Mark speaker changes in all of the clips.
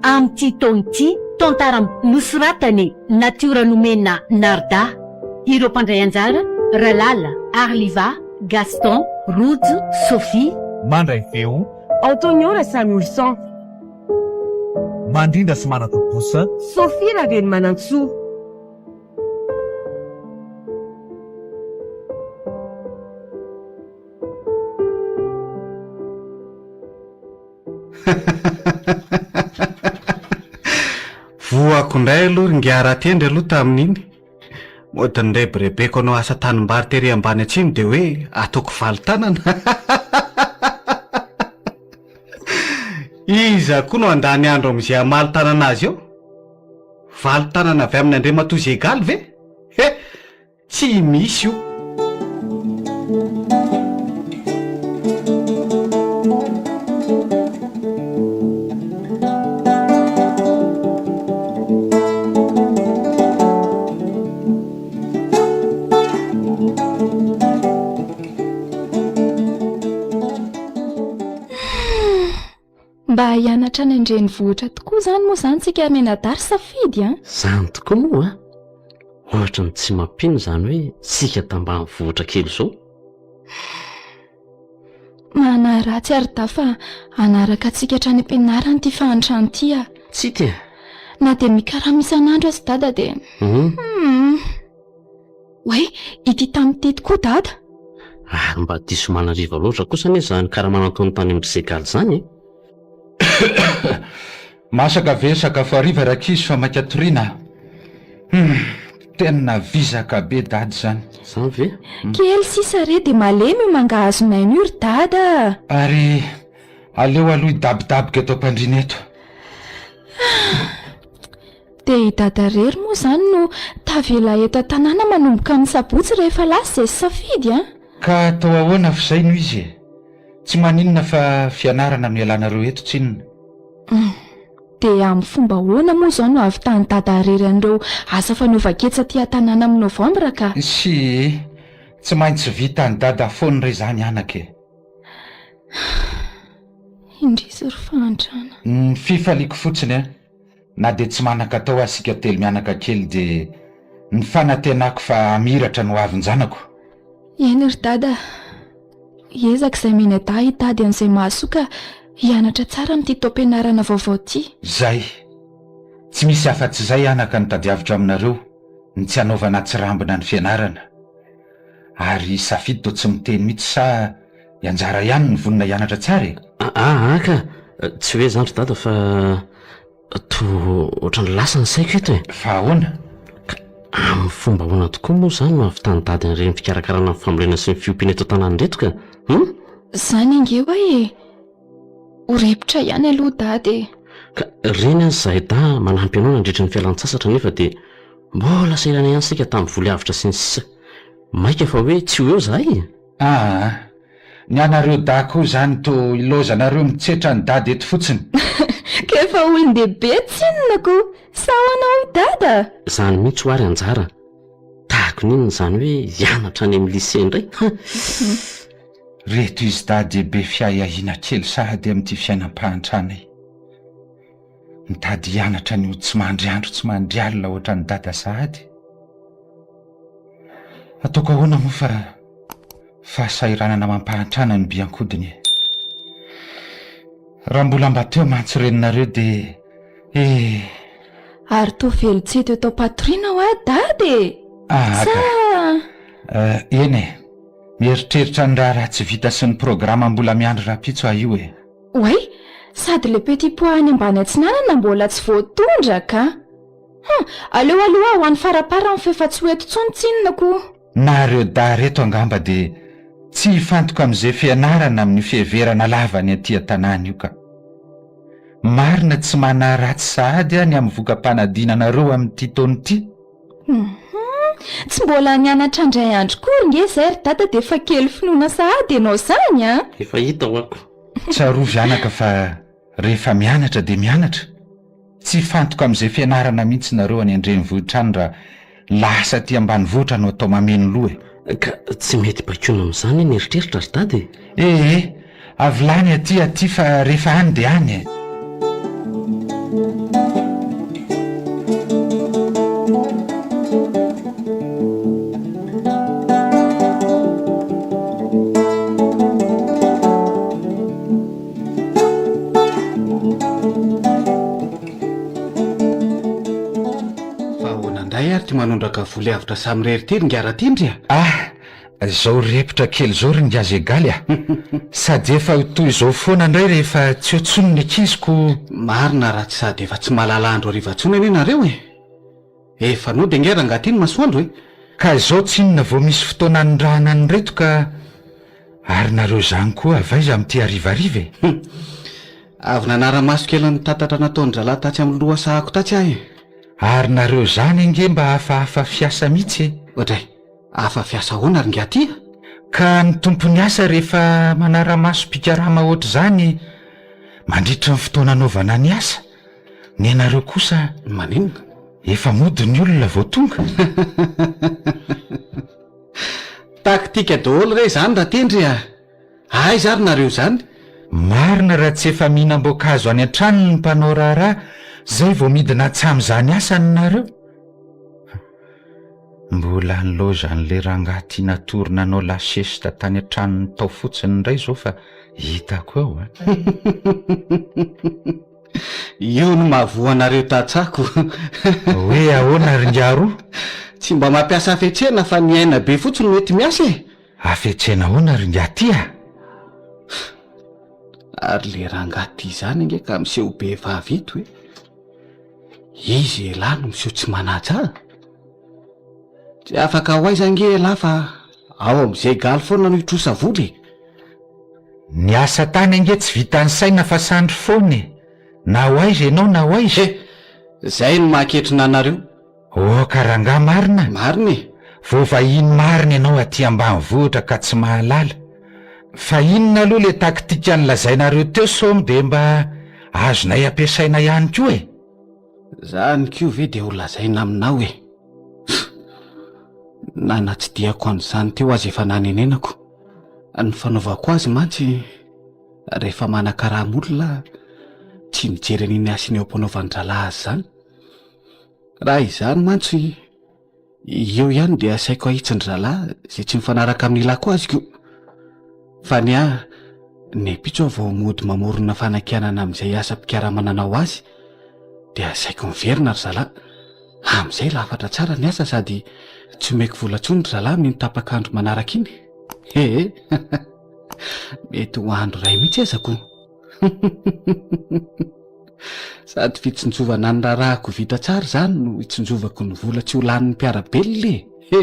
Speaker 1: Amin'ity taona ity, tantara nosoratan'i Natiora Nomena Narda. Ireo mpandray anjara, Ralala, Arliva, Gaston, Rojo, Sophie.
Speaker 2: Mandray feo.
Speaker 3: Antonio Rasamolson.
Speaker 2: Mandrindra sy manatontosa.
Speaker 3: Sophie Ravelomanantsoa.
Speaker 4: Voako indray aloha ry ingahy Ratendry aloha tamin'iny. Mody nirebirebeko hanao asa tanimbary tery ambany atsimo dia hoe ataoko valin-tanana. Iza koa no handany andro amin'izay hamaly tanana azy eo? Valin-tanana avy amin'ny Andriamatoa Zegaly ve? He! Tsy misy io.
Speaker 5: Mba hianatra any an-drenivohitra tokoa izany moa izany tsika mianadahy ry Safidy a!
Speaker 6: Izany tokoa moa a! Ohatry ny tsy mampino izany hoe tsika tambanivohitra kely izao.
Speaker 5: Manahy ratsy ary dahy fa hanaraka antsika hatrany am-pianarana ity fahantrana ity a!
Speaker 6: Tsy ity e!
Speaker 5: Na dia mikarama isan'andro aza dada dia. Hum! Oay, ity tamin'ity tokoa dada!
Speaker 6: Ary mba diso manariva loatra kosa anie izany karama nataony tany amin-dry Segaly izany e!
Speaker 7: Masaka ve ny sakafo hariva rankizy fa maika toriana a! Humm! Tena vizaka be dada izany.
Speaker 6: Izany ve?
Speaker 5: Kely sisa re dia malemy io mangahazon'aina io ry dada a!
Speaker 7: Ary aleo aloha hidabodaboka eto am-pandriana eto.
Speaker 5: Dia i dada irery moa izany no tavela eto an-tanàna manomboka amin'ny sabotsy rehefa lasa izay safidy a!
Speaker 7: Ka atao ahoana f'izay no izy e! Tsy maninona fa fianarana no ialanareo eto tsinona.
Speaker 5: Hum. Dia amin'ny fomba ahoana moa izao no hahavitan'i dada irery an'ireo asa fanaovan-ketsa aty an-tanàna amin'ny novambra ka?
Speaker 7: Tsia, tsy maintsy vitan'i dada foana re izany anaka e!
Speaker 5: Indrisy ry fahantrana.
Speaker 7: Ny fifaliako fotsiny an! Na dia tsy manan-katao aza isika telo mianaka kely dia ny fanantenako fa hamiratra ny hoavin-janako.
Speaker 5: Eny ry dada a! Hiezaka izay mianadahy hitady an'izay mahasoa ka hianatra tsara amin'ity taom-pianarana vaovao ity.
Speaker 7: Izay! Tsy misy afa-tsy izay anaka no tadiaviko aminareo, ny tsy hanaovana atsirambina ny fianarana. Ary i Safidy toa tsy miteny mihitsy sa i Anjara ihany no vonona hianatra tsara e?
Speaker 6: Aa ka! Tsy hoe izany ry dada fa toa ohatran'ny lasa ny saiko eto e!
Speaker 7: Fa ahoana?
Speaker 6: Ka amin'ny fomba ahoana tokoa moa izany no hahavitan'i dada an'ireny fikarakarana ny fambolena sy ny fiompiana eto an-tanàna ireto ka? Hum?
Speaker 5: Izany ange hoa e! Ho repotra ihany aloha dada e!
Speaker 6: Ka ireny aza izahay dahy manampy anao nandritra ny fialan-tsasatra nefa dia mbola sahirana ihany isika tamin'ny voly avotra sy ny sisa. Maika fa hoe tsy ho eo izahay e!
Speaker 7: Aa! Ny anareo dahy koa izany toa ilaozanareo mitsetra an'i dada eto fotsiny.
Speaker 5: Ka efa olon-dehibe tsinona ko! Sa ahoana hoy dada?
Speaker 6: Izany mihitsy hoa ry Anjara! Tahaka ny inona izany hoe hianatra any amin'ny lycée indray? Ha!
Speaker 7: Reto izy dahy dia be fiahiahiana kely sahady amin'ity fiainam-pahantrana e! Mitady hianatra ny ho tsy mandry andro tsy mandry alina ohatran'i dada sahady. Ataoko ahoana moa fa fahasahiranana amam-pahantrana no bian-kodiny e! Raha mbola mba teo mantsy reninareo dia eh!
Speaker 5: Ary toa velon-tsento eto am-patoriana hoa dada e!
Speaker 7: Ah,
Speaker 5: Sa.
Speaker 7: ka. Eny e! Mieritreritra ny raharaha tsy vita sy ny programa mbola miandry rahampitso aho io e!
Speaker 5: Oay! Sady le petit pois any ambany atsinanana mbola tsy voatondraka an! Hum! Aleo aloha aho ho any faraparany f'efa tsy ho eto intsony tsinona ko!
Speaker 7: Nareo dahy reto angamba dia tsy hifantoka amin'izay fianarana amin'io fiheverana lava ny aty an-tanàna io ka. Marina tsy manahy ratsy sahady aho ny amin'ny voka-panadinanareo amin'ity taona ity.
Speaker 5: Hum! Tsy mbola nianatra indray andro kory nge izay ry dada dia efa kely finoana sahady ianao izany an!
Speaker 6: Efa hita ho'a ko.
Speaker 7: Tsarovy anaka fa rehefa mianatra dia mianatra. Tsy hifantoka amin'izay fianarana mihitsy nareo any an-drenivohitra any raha lasa aty ambanivohitra no atao mameno loha e.
Speaker 6: Ka tsy mety baikoina amin'izany ny eritreritra ry dada e!
Speaker 7: Ee, avilany aty aty fa rehefa any dia any e.
Speaker 4: Fa ahoana indray ary ty manondraka voly avotra samirery ity ry Ingahy Ratindry a?
Speaker 7: Ah! Zao repotra kely zao ry Ingahy Zegaly a! Sady efa ho toy izao foana indray rehefa tsy eo tsony ny ankizy ko.
Speaker 4: Marina raha tsy sady efa tsy mahalala andro hariva tsony anie nareo e! Efa nody ange rangahy ty ny masoandro e!
Speaker 7: Ka izao tsinona vao misy fotoana anondrahana an'ireto ka ary nareo izany koa avy aiza amin'ity harivariva e?
Speaker 4: Hum! Avy nanara-maso kely ny tatatra nataon-dralahy tatsy amin'ny lohasahako tatsy aho e!
Speaker 7: Ary nareo izany ange mba hafahafa fiasa mihitsy e!
Speaker 4: Oadray! Hafa fiasa ahoana ry ingahy ty a?
Speaker 7: Ka ny tompon'ny asa rehefa manara-maso mpikarama ohatr'izany mandritra ny fotoana anaovana ny asa, ny anareo kosa.
Speaker 4: Maninona?
Speaker 7: Efa mody ny olona vao tonga.
Speaker 4: Taktika daholo re izany Ratendry a! Aiza ary nareo izany?
Speaker 7: Marina raha tsy efa mihinam-boankazo any an-tranony ny mpanao raharaha zay vao midina an-tsam izany asany nareo. Mbola nilaozan'ilay rangahy tia natory nanao la sieste tany an-tranony tao fotsiny indray izao fa hitako eo a!
Speaker 4: Io no mahavoa anareo tantsaha-ko.
Speaker 7: Hoe ahoana ry ingahy roa?
Speaker 4: Tsy mba mampiasa hafetsena fa ny aina be fotsiny no enti-miasa e!
Speaker 7: Hafetsena ahoana ry ingahy ty a?
Speaker 4: Ary le rangahy ty izany ange ka miseho be vava eto e! Izy elah no miseho tsy manaja a! Tsy afaka ho aiza ange elah fa ao amin'izay galy foana no hitrosa vola e!
Speaker 7: Ny asa tany ange tsy vitan'ny saina fa sandry foana e! Na ho aiza ianao na ho aiza.
Speaker 4: He! Zay no mahaketrina anareo.
Speaker 7: Oka rangahy marina?
Speaker 4: Marina e!
Speaker 7: Vao vahiny marina ianao aty ambanivohitra ka tsy mahalala. Fa inona aloha le taktika nolazainareo teo sao de mba azonay ampiasaina ihany koa e!
Speaker 4: Zany koa ve de ho lazaina aminao e! Na natsidihako an'izany teo aza efa nanenenako. Ny fanaovako azy mantsy rehefa manakarama olona tsy mijery an'iny hasina eo am-panaovan-drahalahy azy izany. Raha izany mantsy eo ihany dia asaiko ahitsin-dry zalahy izay tsy mifanaraka amin'ny ilako azy ko. Fa ny ahy, ny ampitso aho vao mody mamorona fanakianana amin'izay asa mpikaramana nanao azy dia asaiko miverina ry zalahy. Amin'izay lafatra tsara ny asa sady tsy omeko vola intsony ry zalahy amin'iny tapak'andro manaraka iny. Ee, mety ho andro iray mihitsy aza ko. Sady fitsinjovana ny raharahako vita tsara izany no itsinjovako ny vola tsy ho lanin'ny mpiara-belona e! He!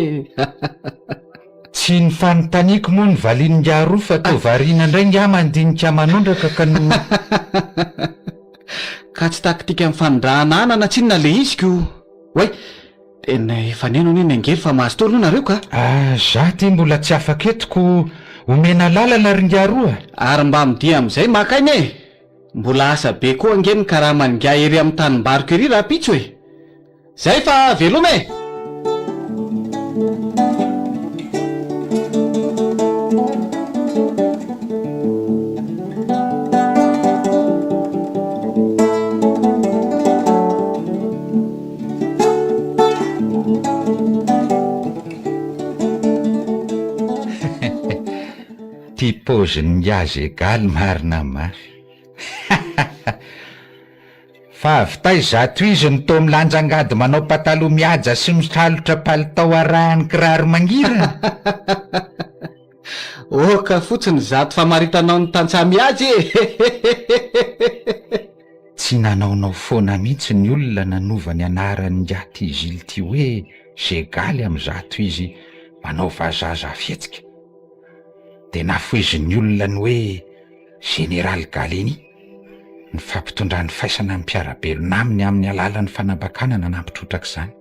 Speaker 7: Tsy ny fanontaniako moa no valian'ingahy roa fa toa variana indray ingahy mandinika manondraka ka no.
Speaker 4: Ka tsy taktika mifanondrahana anana tsinona le izy ko! Oay! Tena efa neno anie ny angely fa mahazo taona nareo ka!
Speaker 7: Ah, za ty mbola tsy afaka eto ko omena lalana ry ingahy roa
Speaker 4: a! Ary mba midia amin'izay maka aina e! Mbola asa be koa ange ny karaman'ingahy ery amin'ny tanimbariko ery rahampitso e! Zay fa veloma e!
Speaker 7: Ty paozin'ingahy Zegaly marina mafy. Fa avy taiza ato izy no toa milanja angady manao pataloha mihaja sy misalotra palitao arahan'ny kiraro mangirana?
Speaker 4: Oka fotsiny izato famaritanao ny tantsaha mihaja e!
Speaker 7: Tsy nanaonao foana mihitsy ny olona nanova ny anaran'ingahy Tizily ity hoe Zegaly amin'izato izy manao vazaha fihetsika. Dia nafohezin'ny olona ny hoe Général Gallieni, ny fampitondrany faisana ny mpiara-belona aminy amin'ny alalan'ny fanambakana nanampy trotraka izany.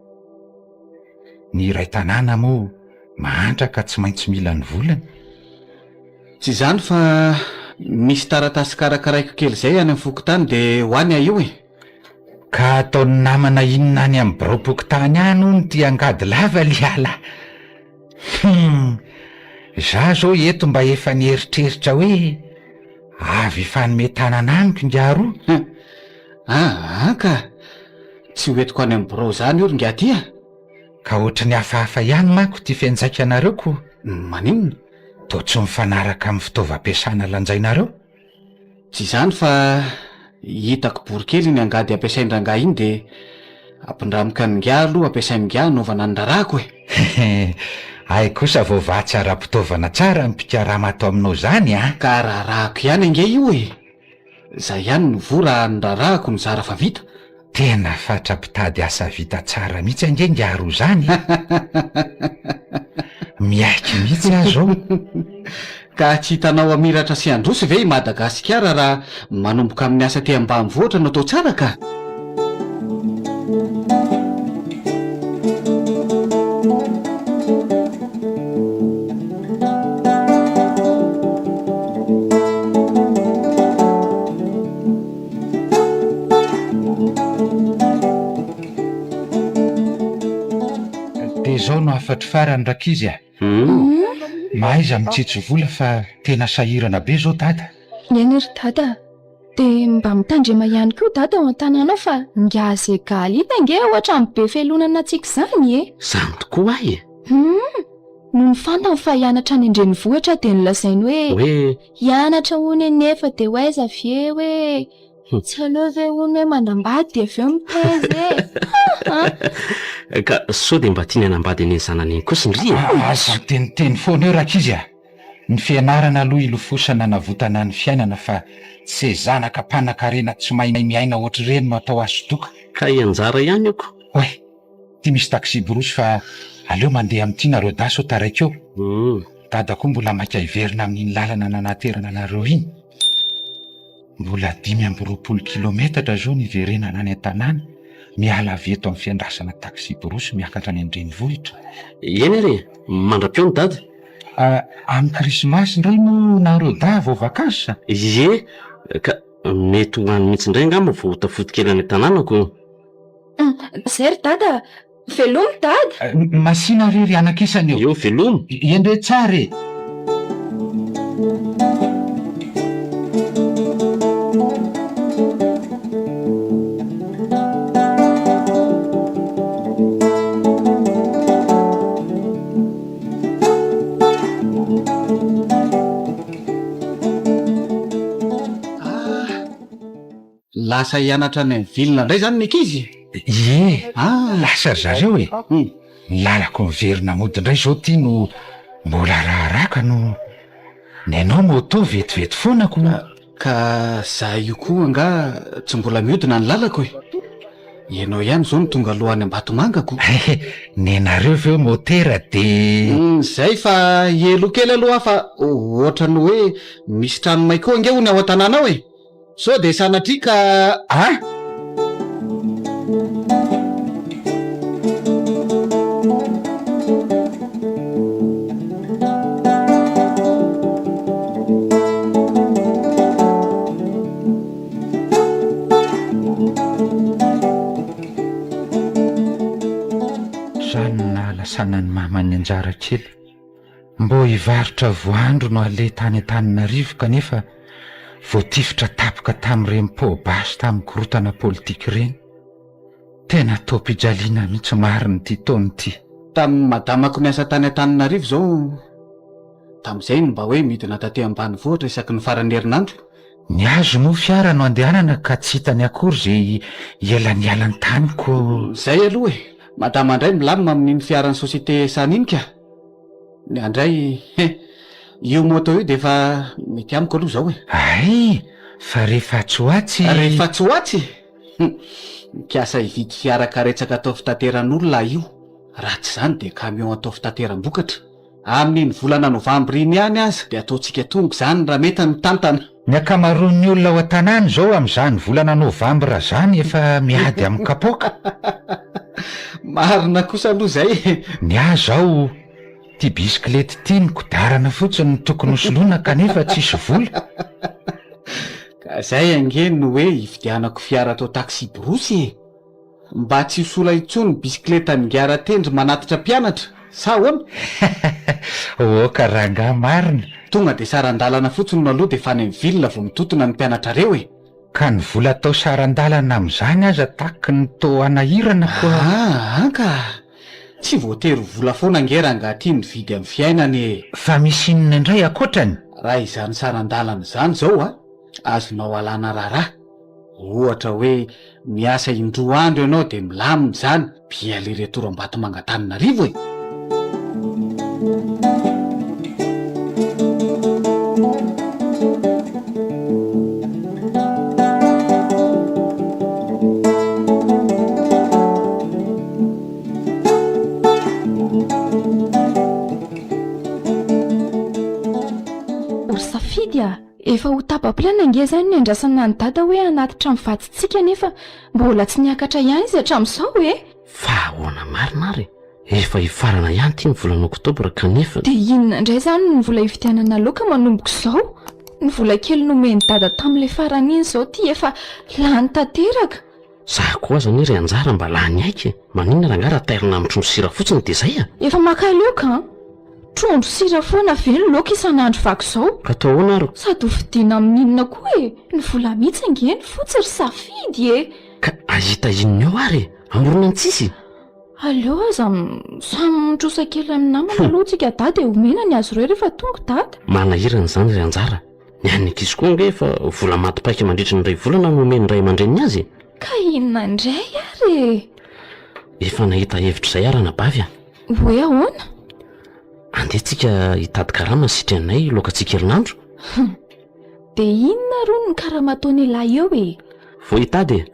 Speaker 7: Ny iray tanàna moa mahantra ka tsy maintsy mila ny volany.
Speaker 4: Tsy izany fa misy taratasy karakaraiko kely izay any amin'ny fokontany dia ho any aho io e!
Speaker 7: Ka ataon'ny namana inona any amin'ny biraom-pokontany any hono ity angady lava liala? Hum! Za zao eto mba efa nieritreritra hoe avy hifanome tanana amiko ingahy roa.
Speaker 4: Hum! Aa ka! Tsy ho entiko any amin'ny birao izany io ry ingahy ty a!
Speaker 7: Ka ohatry ny hafahafa ihany manko ity fianjaikanareo ko.
Speaker 4: Maninona?
Speaker 7: Toa tsy mifanaraka amin'ny fitaovam-piasana lanjainareo?
Speaker 4: Tsy izany fa hitako bory kely iny angady ampiasain-drangahy iny dia ampindramiko an'ingahy aloha ampiasain'ingahy hanaovana ny raharahako e!
Speaker 7: Hay kosa vao vatsy ara-pitaovana tsara ny mpikarama ato aminao izany an!
Speaker 4: Ka raharahako ihany ange io e! Zay ihany no voa raha ny raharahako no zara fa vita.
Speaker 7: Tena fatra-pitady asa vita tsara mihitsy ange ingahy roa zany e! Miaiky mihitsy aho zao.
Speaker 4: Ka tsy hitanao hamiratra sy handroso ve i Madagasikara raha manomboka amin'ny asa aty ambanivohitra no atao tsara ka?
Speaker 7: Dia izao no hafatro farany rankizy a! Mahaiza mitsitsy vola fa tena sahirana be izao dada.
Speaker 5: Eny ry dada a! Dia mba mitandrema ihany koa dada ao an-tanàna ao fa ingahy Zegaly iny ange ohatran'ny be felonana antsika izany e!
Speaker 6: Izany tokoa ahy e!
Speaker 5: Hum! Nony fantany fa hianatra any an-drenivohitra dia nolazainy hoe.
Speaker 6: Hoe.
Speaker 5: Hianatra hono e nefa dia ho aiza avy eo e! Tsy aleo ve hono hoe manambady dia avy eo mitaiza e! Ha ha!
Speaker 6: Ka sao dia mba tiany hanambady an'iny zanany iny kosa ndry e!
Speaker 7: Aza miteniteny foana eo rankizy a! Ny fianarana aloha ilofosana anavotana ny fiainana fa tsy ze zanaka mpanakarena tsy mahay miaina ohatr'ireny no atao asodoka.
Speaker 6: Kay anjara ihany io ko!
Speaker 7: Oay! Ty misy taxi-brousse fa aleo mandeha amin'ity nareo dahy sao taraiky eo. Dada koa mbola maika hiverina amin'iny lalana nanaterana anareo iny. Mbola 25 kilometatra izao ny hiverenana any an-tanàna, miala avy eto amin'ny fiandrasana taxi-brousse miakatra any an-drenivohitra.
Speaker 6: Eny ary e! Mandra-pihaona dada.
Speaker 7: Amin'ny krismasy indray moa nareo dahy vao vakansy?
Speaker 6: Ie, ka mety ho any mihitsy indray angamba vao ho tafody kely any an-tanànako.
Speaker 5: Zay ry dada a! Velomy dada!
Speaker 7: Masina re ry anak'isany ô!
Speaker 6: Eo velomy!
Speaker 7: Endre tsara e!
Speaker 4: Lasa hianatra any amin'ny ville indray izany ny ankizy?
Speaker 7: Ie, lasa ry zareo e! Ny lalako miverina mody indray izao ity no mbola raharaka no ny anao moto vetivety foana ko.
Speaker 4: Ka za io koa angaha tsy mbola mihodina ny lalako e! Ianao ihany izao no tonga aloha any Ambatomanga ko.
Speaker 7: Nenareo ve motera de.
Speaker 4: Zay fa hielo kely aloha aho fa ohatran'ny hoe misy trano may koa ange hono ao an-tanàna ao e! Sao dia sanatria ka a!
Speaker 7: Zany no nahalasanan'i mama ny anjara kely. Mbô hivarotra voandro no aleha tany Antananarivo kanefa voatifitra tapoka tamin'ireny poa-basy tamin'ny korotana politika ireny. Tena taom-pijaliana mihitsy marina ity taona ity.
Speaker 4: Tamin'ny madamako niasa tany Antananarivo izao, tamin'izay no mba hoe midina taty ambanivohitra isaky ny faran'ny herinandro.
Speaker 7: Ny azy moa fiara no andehanana ka tsy hitany akory izay hielanelan-tany ko.
Speaker 4: Izay aloha e! Madama indray milamina amin'iny fiaran'ny société Sany iny ka! Ny ahy indray he! Io moto io dia efa mety amiko aloha izao e!
Speaker 7: Hay! Fa rehefa atsy ho atsy.
Speaker 4: Rehefa atsy ho atsy? Hum! Mikasa hividy fiara karetsaka atao fitateran'olona aho io, raha tsy izany dia camion atao fitateram-bokatra. Amin'iny volana novambra iny ihany aza dia ataontsika tonga izany raha mety ny tantana.
Speaker 7: Ny ankamaroan'ny olona ao an-tanàna izao amin'izany volana novambra izany efa miady amin'ny kapoaka.
Speaker 4: Marina kosa aloha izay e!
Speaker 7: Ny ahy izao, ity bisikilety ity ny kodiarana fotsiny no tokony hosoloina kanefa tsisy vola.
Speaker 4: Ka izay ange no hoe hividianako fiara atao taxi-brousse e! Mba tsy ho sola intsony ny bisikletan'i Ratendry manatitra mpianatra, sa ahoana?
Speaker 7: Oka rangahy marina.
Speaker 4: Tonga dia saran-dalana fotsiny no aloha dia efa any amin'ny ville vao mitotona ny mpianatrareo e!
Speaker 7: Ka ny vola atao saran-dalana amin'izany aza taky ny toa hanahirana koa.
Speaker 4: Aa ka! Tsy voatery ho vola foana ange rangahy ty ny vidy amin'ny fiainana e!
Speaker 7: Fa misy inona indray ankoatrany?
Speaker 4: Raha izany saran-dalana izany izao a, azonao alana raharaha. Ohatra hoe miasa indroa andro ianao dia milamina izany, billet aller retour Ambatomanga Antananarivo e!
Speaker 5: Ry Safidy a! Efa ho tapa-bolana ange izany ny andrasana an'i Dada hoe hanatitra ny vadintsika nefa mbola tsy niakatra ihany izy hatramin'izao e!
Speaker 6: Fa ahoana marina ary e? Efa hifarana ihany ity ny volana oktobra kanefa.
Speaker 5: Dia inona indray izany ny vola hividianana laoka manomboka izao? Ny vola kely nomen'i Dada tamin'ilay farany iny izao ity efa lany tanteraka.
Speaker 6: Za koa aza anie ry Anjara mba lany aiky e! Maninona rangahy raha tairina amin'ny trondro sira fotsiny dia zay a!
Speaker 5: Efa makaleo ka! Trondro sira foana ve ny laoka isan'andro vaky izao?
Speaker 6: Ka atao ahoana ary?
Speaker 5: Sady ho vidiana amin'inona koa e! Ny vola mihitsy ange no fotsy ry Safidy e!
Speaker 6: Ka ahita inona eo ary e! Hamorona ny tsisy?
Speaker 5: Aleo aza samy mitrosa kely amin'ny namana aloha tsika dahy dia omena ny azy ireo rehefa tonga dada.
Speaker 6: Manahirana izany ry Anjara. Ny an'ny ankizy koa ange efa vola maty paika mandritry ny iray volana no omen'ny ray aman-dreniny azy e!
Speaker 5: Ka inona indray ary e?
Speaker 6: Efa nahita hevitra izay aho ranabavy a!
Speaker 5: Hoe ahoana?
Speaker 6: Andeha tsika hitady karama sitranay loakantsika herinandro.
Speaker 5: Hum! Dia inona rony ny karama ataon'ialahy eo e?
Speaker 6: Vao hitady e!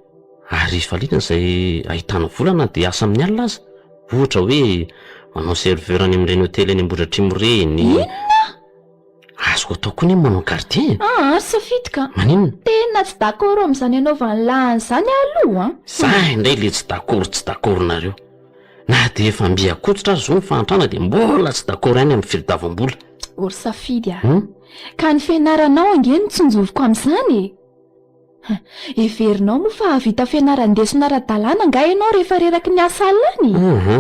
Speaker 6: Ary hifaliana izay ahitana vola na dia asa amin'ny alina aza. Ohatra hoe manao serveur any amin'ireny hotely any Ambohidratrimo ireny.
Speaker 5: Inona?
Speaker 6: Azoko atao koa anie ny manao gardien e!
Speaker 5: Aa ry Safidy ka!
Speaker 6: Maninona?
Speaker 5: Tena tsy d'accord amin'izany anaovan'lah an'izany aho aloha an!
Speaker 6: Za indray le tsy d'accord tsy d'accord nareo. Na dia efa mby akototra aza izao ny fahantrana dia mbola tsy d'accord ihany amin'ny filitavam-bola.
Speaker 5: O ry Safidy a!
Speaker 6: Hum?
Speaker 5: Ka ny fianaranao ange no tsinjoviko amin'izany e! Heverinao moa fa hahavita fianaran-desona ara-dalàna angaha ianao rehefa reraky ny asa alina any?
Speaker 6: Aha,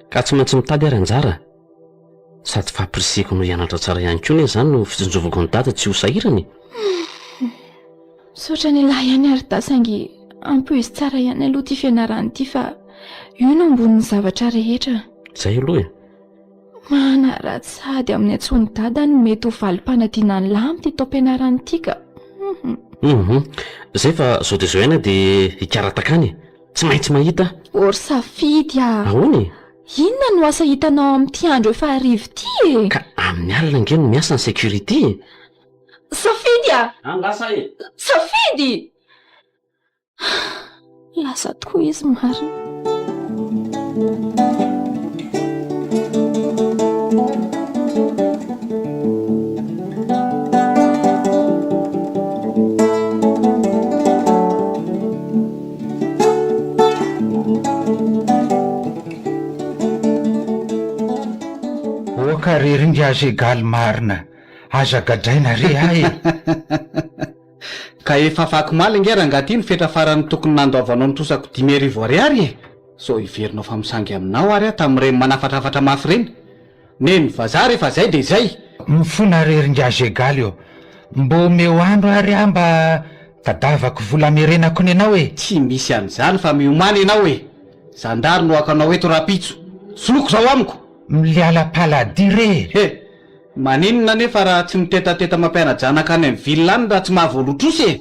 Speaker 6: ka tsy maintsy mitady ary anjara. Sady fampirisihiko anao hianatra tsara ihany koa anie izany no fitsinjovako an'i Dada tsy ho sahirana e!
Speaker 5: Misaotra an'ialahy ihany ary Da saingy ampoizo tsara ihany aloha ity fianarana ity fa io no ambonin'ny zavatra rehetra.
Speaker 6: Izay aloha e!
Speaker 5: Manaratsy sahady amin'ny antsoin'i Dada ny mety ho valim-panadinan'i lahy amin'ity taom-pianarana ity ka.
Speaker 6: Hum, izay fa zao dia zao ihany aho dia hikarataka any e! Tsy maintsy mahita aho.
Speaker 5: Ô ry Safidy a!
Speaker 6: Ahoana e?
Speaker 5: Inona no asa hitanao amin'ity andro efa hariva ity e?
Speaker 6: Ka amin'ny alina ange no miasa ny sécurité e!
Speaker 5: Safidy a!
Speaker 6: Any lasa e!
Speaker 5: Safidy! Lasa tokoa izy marina.
Speaker 7: Oka re ry ingahy Zegaly marina, aza gadraina re ahy e!
Speaker 4: Ka efa afakomaly ange rangahy ty ny fetra farany tokony nandoavanao ny trosako 5000 ariary e! Sao heverinao fa misangy aminao ary aho tamin'ireny manafatrafatra mafy ireny? Neny vazaha rehefa zay dia zay!
Speaker 7: Mifona re ry ingahy Zegaly ô! Mbô omeo andro ary aho mba tadavako vola amerenako ny anao e!
Speaker 4: Tsy misy an'izany fa miomàna ianao e! Zandary no haka anao eto rahampitso! Soloiko izao amiko!
Speaker 7: Miala paladia re e!
Speaker 4: He! Maninona anefa raha tsy mitetateta mampiana-janaka any amin'ny ville any raha tsy mahavoaloa trosa e!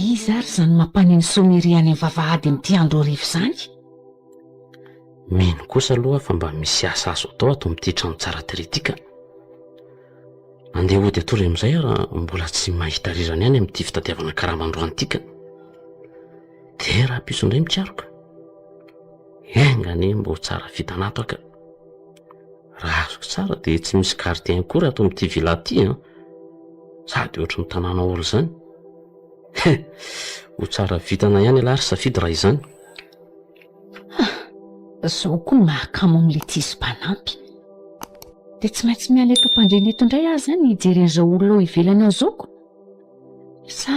Speaker 1: Iza ary izany mampaneno sonnerie any amin'ny vavahady amin'ity andro hariva izany?
Speaker 6: Mino kosa aloha aho fa mba misy asa azo atao ato amin'ity trano tsara tarehy ity ka. Andeha hody hatory amin'izay aho raha mbola tsy mahita rirany ihany amin'ity fitadiavana karama androany ity ka. Dia rahampitso indray mikaroka. Enga anie mba ho tsara vintana ato aho ka. Raha azoko tsara dia tsy misy gardien akory ato amin'ity villa ity an. Sady ohatry ny tanàna haolo izany. He, ho tsara vintana ihany ialahy ry Safidy raha izany.
Speaker 1: Zao koa ny mahakamo amin'ilay tsisy mpanampy. Dia tsy maintsy miala eto am-pandriana eto indray aho izany hijery an'izao olona ao ivelany ao izao ko. Sa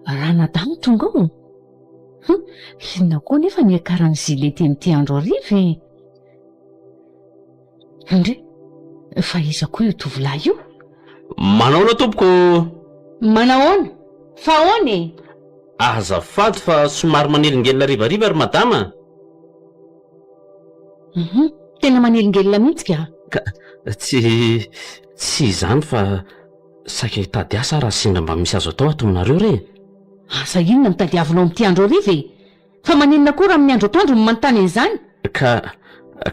Speaker 1: ranadahy no tonga ao? Hum, inona koa anefa ny hiakaran'i Zilety amin'ity andro hariva e? Ndry, fa iza koa io tovolahy io?
Speaker 6: Manahoana tompoko?
Speaker 1: Manahoana? Fa ahoana e?
Speaker 6: Azafady fa somary manelingelina harivariva ry madama a!
Speaker 1: Hum, tena manelingelina mihitsy ka!
Speaker 6: Ka tsy, tsy izany fa saika hitady asa aho raha sendra mba misy azo atao ato aminareo re e!
Speaker 1: Asa inona no tadiavinao amin'ity andro hariva e? Fa maninona koa raha amin'ny andro atoandro no manontany an'izany?
Speaker 6: Ka,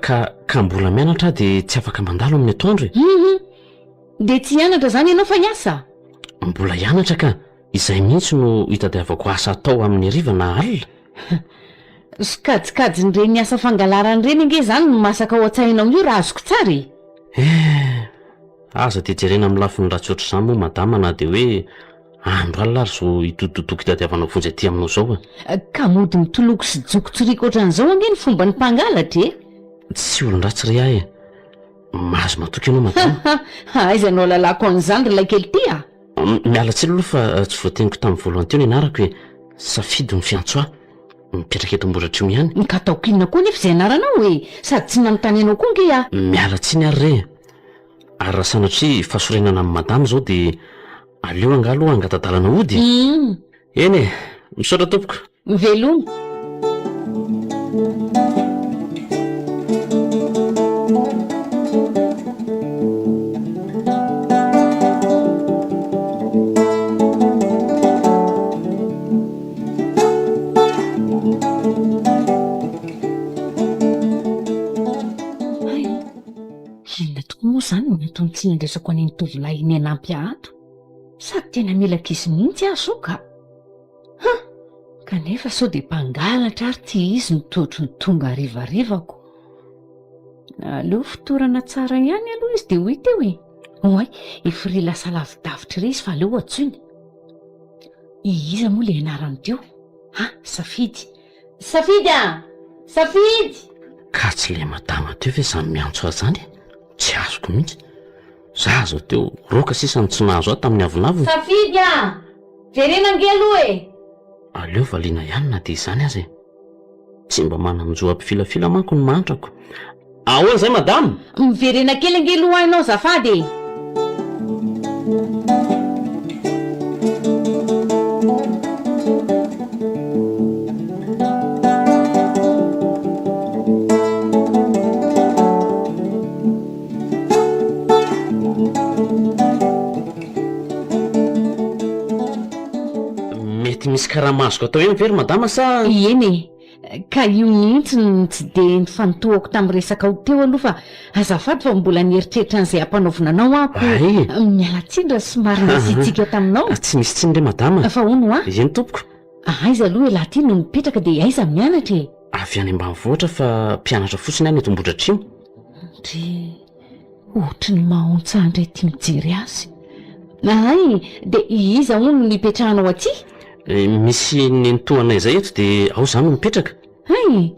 Speaker 6: ka, ka mbola mianatra aho dia tsy afaka mandalo amin'ny atoandro e!
Speaker 1: Hum, dia tsy hianatra izany ianao fa hiasa?
Speaker 6: Mbola hianatra ka! Izay mihitsy no itadiavako asa atao amin'ny hariva na alina.
Speaker 1: Sokajikajin'ireny asa fangalarana ireny ange izany no masaka ao an-tsainao io raha azoko tsara e!
Speaker 6: Eh! Aza dia jerena amin'ny lafiny ratsy ohatr'izany moa madama na dia hoe andro alina ary izao hidododoko hitadiavana vonjy aty aminao izao e!
Speaker 1: Ka mody mitoloko sy joko tsoriaka ohatran'izao ange ny fomban'ny mpangalatra e!
Speaker 6: Tsy olon-dratsy re aho e! Mahazo matoky ianao madama.
Speaker 1: Aiza no ahalalako an'izany ry laikely ty a!
Speaker 6: Miala tsiny aloha fa tsy voateniko tamin'ny voalohany teo ny anarako e! Safidy no fiantso ahy. Mipetraka eto Ambohidratrimo ihany.
Speaker 1: Ka ataoko inona koa anefa izay anaranao e! Sady tsy nanontany anao koa ange aho.
Speaker 6: Miala tsiny ary re e! Ary raha sanatria fahasorenana amin'i madama izao dia aleo angaha aloha hangata-dalana hody e! Eny e! Misaotra tompoko.
Speaker 1: Veloma. Hay, inona tokoa moa izany no antony tsy nandraisako an'iny tovolahy iny hanampy ahy ato? Sady tena mila ankizy mihitsy aho izao ka! Huh! Kanefa sao dia mpangalatra ary ity izy no toatry ny tonga harivarivako. Aleo fotorana tsara ihany aloha izy dia ho hita eo e! Oay, efa ry lasa lavidavitra ery izy fa aleo antsoina. Iza moa ilay anarany teo? Ha! Safidy. Safidy a! Safidy!
Speaker 6: Ka tsy ilay madama teo ve izany miantso ahy izany e? Tsy azoko mihitsy. Za zao teo roka sisa no tsy nahazo ahy tamin'ny avonavona.
Speaker 1: Safidy a! Jerena ange aloha e!
Speaker 6: Aleo valiana ihany na dia izany aza e! Tsy mba manan-jo hampifilafila manko ny mahantrako. Ahoana izay madama?
Speaker 1: Miverena kely ange aloha ianao azafady e!
Speaker 6: Mety misy karama azoko atao ihany ve ry madama sa?
Speaker 1: Eny e, ka io mihitsy no tsy dia nifantohako tamin'ny resakao teo aloha fa azafady fa mbola nieritreritra an'izay hampanaovina anao aho ko
Speaker 6: Ay!
Speaker 1: miala tsiny raha somary nasiatsiaka taminao.
Speaker 6: Tsy misy tsiny re madama.
Speaker 1: Fa hono hoa?
Speaker 6: Eny tompoko.
Speaker 1: Aiza aloha ialahy ity no mipetraka dia aiza mianatra e?
Speaker 6: Avy any ambanivohitra fa mpianatra fotsiny aho ny eto Ambohidratrimo.
Speaker 1: Ndry, ohatry ny mahaontsa ahy indray ity mijery azy. Hay, dia iza hono no ipetrahanao aty?
Speaker 6: Misy nenitoanay izay eto dia ao izaho no mipetraka.
Speaker 1: Hay,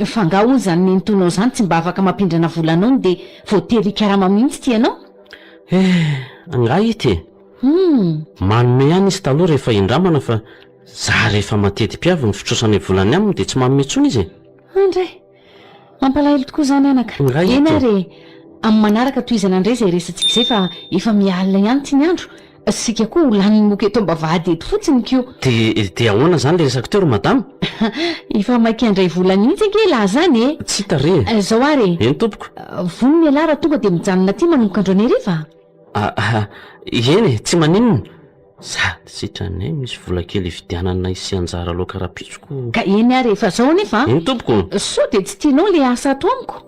Speaker 1: fa angaha hono izany nenitoanao izany tsy mba afaka mampindrana vola anao no dia voatery hikarama mihitsy ity ianao?
Speaker 6: Eh, angaha ity e?
Speaker 1: Hum.
Speaker 6: Manome ihany izy taloha rehefa indramana fa za rehefa mateti-piavy ny fitrosanay vola any aminy dia tsy manome intsony izy e.
Speaker 1: Andray! Mampalahelo tokoa izany anaka.
Speaker 6: Iray
Speaker 1: Eny
Speaker 6: eto.
Speaker 1: ary e! Amin'ny manaraka tohizana indray izay resatsika izay fa efa miha alina ihany ity ny andro. Isika koa ho lanin'ny moka eto am-bavahady eto fotsiny ko.
Speaker 6: Dia dia ahoana izany ilay resako teo ry madama?
Speaker 1: Efa maika handray vola mihitsy ange ialahy izany e!
Speaker 6: Tsy hita re e!
Speaker 1: Izao ary e!
Speaker 6: Eny tompoko.
Speaker 1: Vonona ialahy raha tonga dia mijanona aty manomboka androany hariva?
Speaker 6: Ah, eny e, tsy maninona. Sady sitranay misy vola kely hividianana sy anjara laoka rahampitso ko.
Speaker 1: Ka eny ary e, fa zao anefa an.
Speaker 6: Eny tompoko.
Speaker 1: Sao dia tsy tianao le asa ato amiko?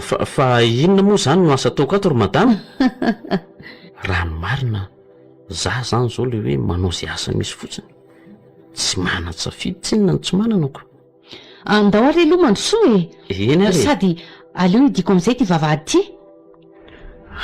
Speaker 6: Fa, fa inona moa izany no asa ataoko ato ry madama? Raha ny marina, za zany zao le hoe manao ze asa misy fotsiny. Tsy manan-tsafidy tsinona no tsy manana ko.
Speaker 1: Andao ary aloha mandrosoa e!
Speaker 6: Eny ary e!
Speaker 1: Sady aleo hidiako amin'izay ity vavahady ity.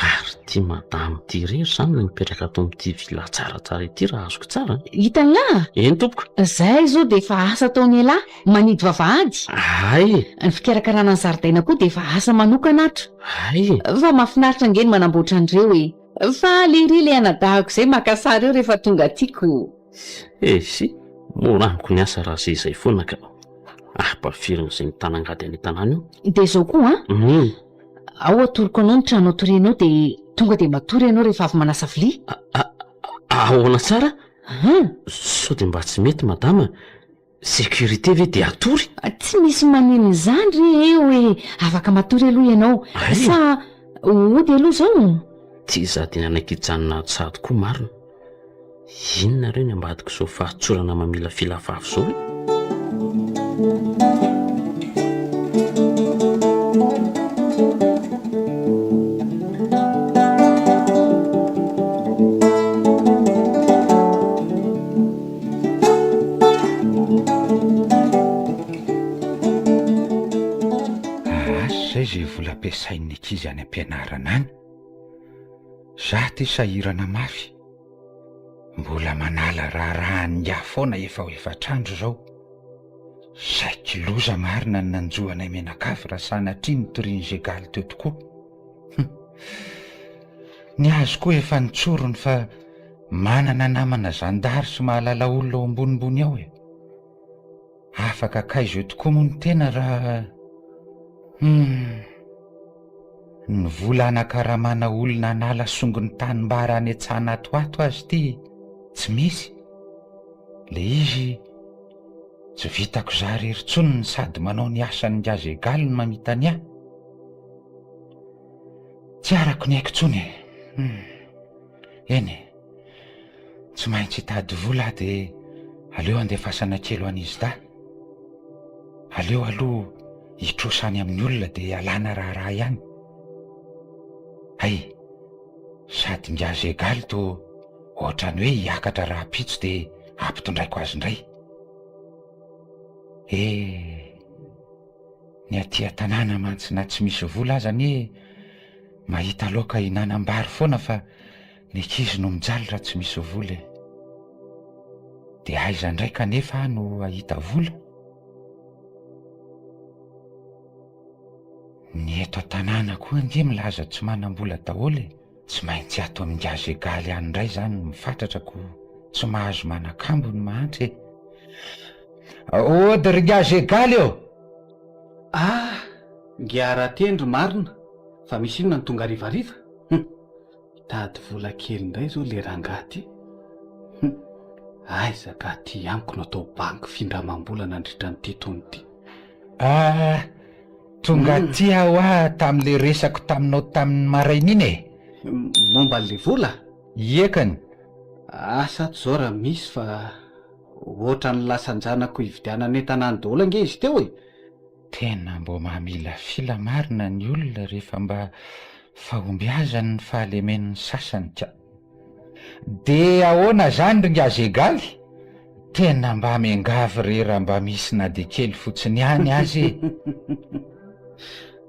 Speaker 6: Ary. Ity madame ity irery izany no mipetraka ato amin'ity villa tsaratsara ity raha azoko tsara an!
Speaker 1: Hitan'lah?
Speaker 6: Eny tompoko.
Speaker 1: Zay izao dia efa asa ataon'ialahy, manidy vavahady.
Speaker 6: Hay!
Speaker 1: Ny fikarakarana ny zaridaina koa dia efa asa manokana ato.
Speaker 6: Hay!
Speaker 1: Fa mahafinaritra ange ny manamboatra an'ireo e! Faly ery ilay anadahiko izay maka sary eo rehefa tonga aty ko!
Speaker 6: Esy! Mora amiko ny asa raha izay izay foana ka! Ampafirin'izay mitanangady any an-tanàna io.
Speaker 1: Dia izao koa an! Ao atoroko anao ny trano atorianao dia tonga dia matory ianao rehefa avy manasa vilia.
Speaker 6: Ahoana tsara? Sao dia mba tsy mety madama? Sécurité ve dia hatory?
Speaker 1: Tsy misy maninona izany ry eo e! Afaka matory aloha ianao. Sa hody aloha izao?
Speaker 6: Ty za dia nanaiky hijanona ato sahady koa marina. Inona re ny ambadik'izao fahatsorana mamilafila vavy izao e?
Speaker 7: Asa izay izay vola ampiasain'ny ankizy any am-pianarana any. Za ty sahirana mafy. Mbola manala raharaha an'ingahy foana efa ho efatr'andro izao. Saiky loza marina ny nanjo anay mianakavy raha sanatria nitorian'i Zegaly teo tokoa. Hum. Ny azy koa efa nitsoriny fa manana namana zandary sy mahalala olona ao ambonimbony ao e. Afaka kaiza eo tokoa moa ny tena raha Humm. Ny vola hanakaramana olona hanala songon'ny tanimbary any an-tsahana ato ho ato aza ity tsy misy. Le izy tsy vitako za irery intsony ny sady manao ny asan'ny gaz egal no mamita ny ahy. Tsy arako ny aiko intsony e. Humm. Eny e. Tsy maintsy hitady vola aho dia aleo handefasana kely ho an'izy dahy. Aleo aloha hitrosa any amin'ny olona dia alana raharaha ihany. Hay, sady ingahy Zegaly toa ohatran'ny hoe hiakatra rahampitso dia ampitondraiko azy indray. Eh, ny aty an-tanàna mantsy na tsy misy vola aza anie mahita laoka hihinanam-bary foana fa Ny ankizy no mijaly raha tsy misy vola e! Dia aiza indray kanefa aho no hahita vola? Ny eto an-tanàna koa ange milaza tsy manam-bola daholo e! Tsy maintsy ato amin'ny gaz egaly any indray izany no mifatratra ko tsy mahazo manakambo ny mahantra e! Ody ry gaz egaly ô!
Speaker 4: Ah! Ngiahy Ratendry marina fa misy inona no tonga harivariva? Hum! Mitady vola kely indray izao le rangahy ty. Hum! Aiza ka aty amiko no atao banky findramam-bola nandritra an'ity taona ity.
Speaker 7: Ah! Tonga aty aho hoa tamin'le resako taminao tamin'ny maraina iny e!
Speaker 4: Momba an'le vola?
Speaker 7: Iekany.
Speaker 4: Asa ato izao raha misy fa ohatran'ny lasan-janako hividianana entana any daholo ange izy teo e!
Speaker 7: Tena mbô mamilafila marina ny olona rehefa mba fahombiazany ny fahalemen'ny sasany ka. De ahoana zany ry ngah Zegaly? Tena mba miangavy re raha mba misy na de kely fotsiny ihany aza e!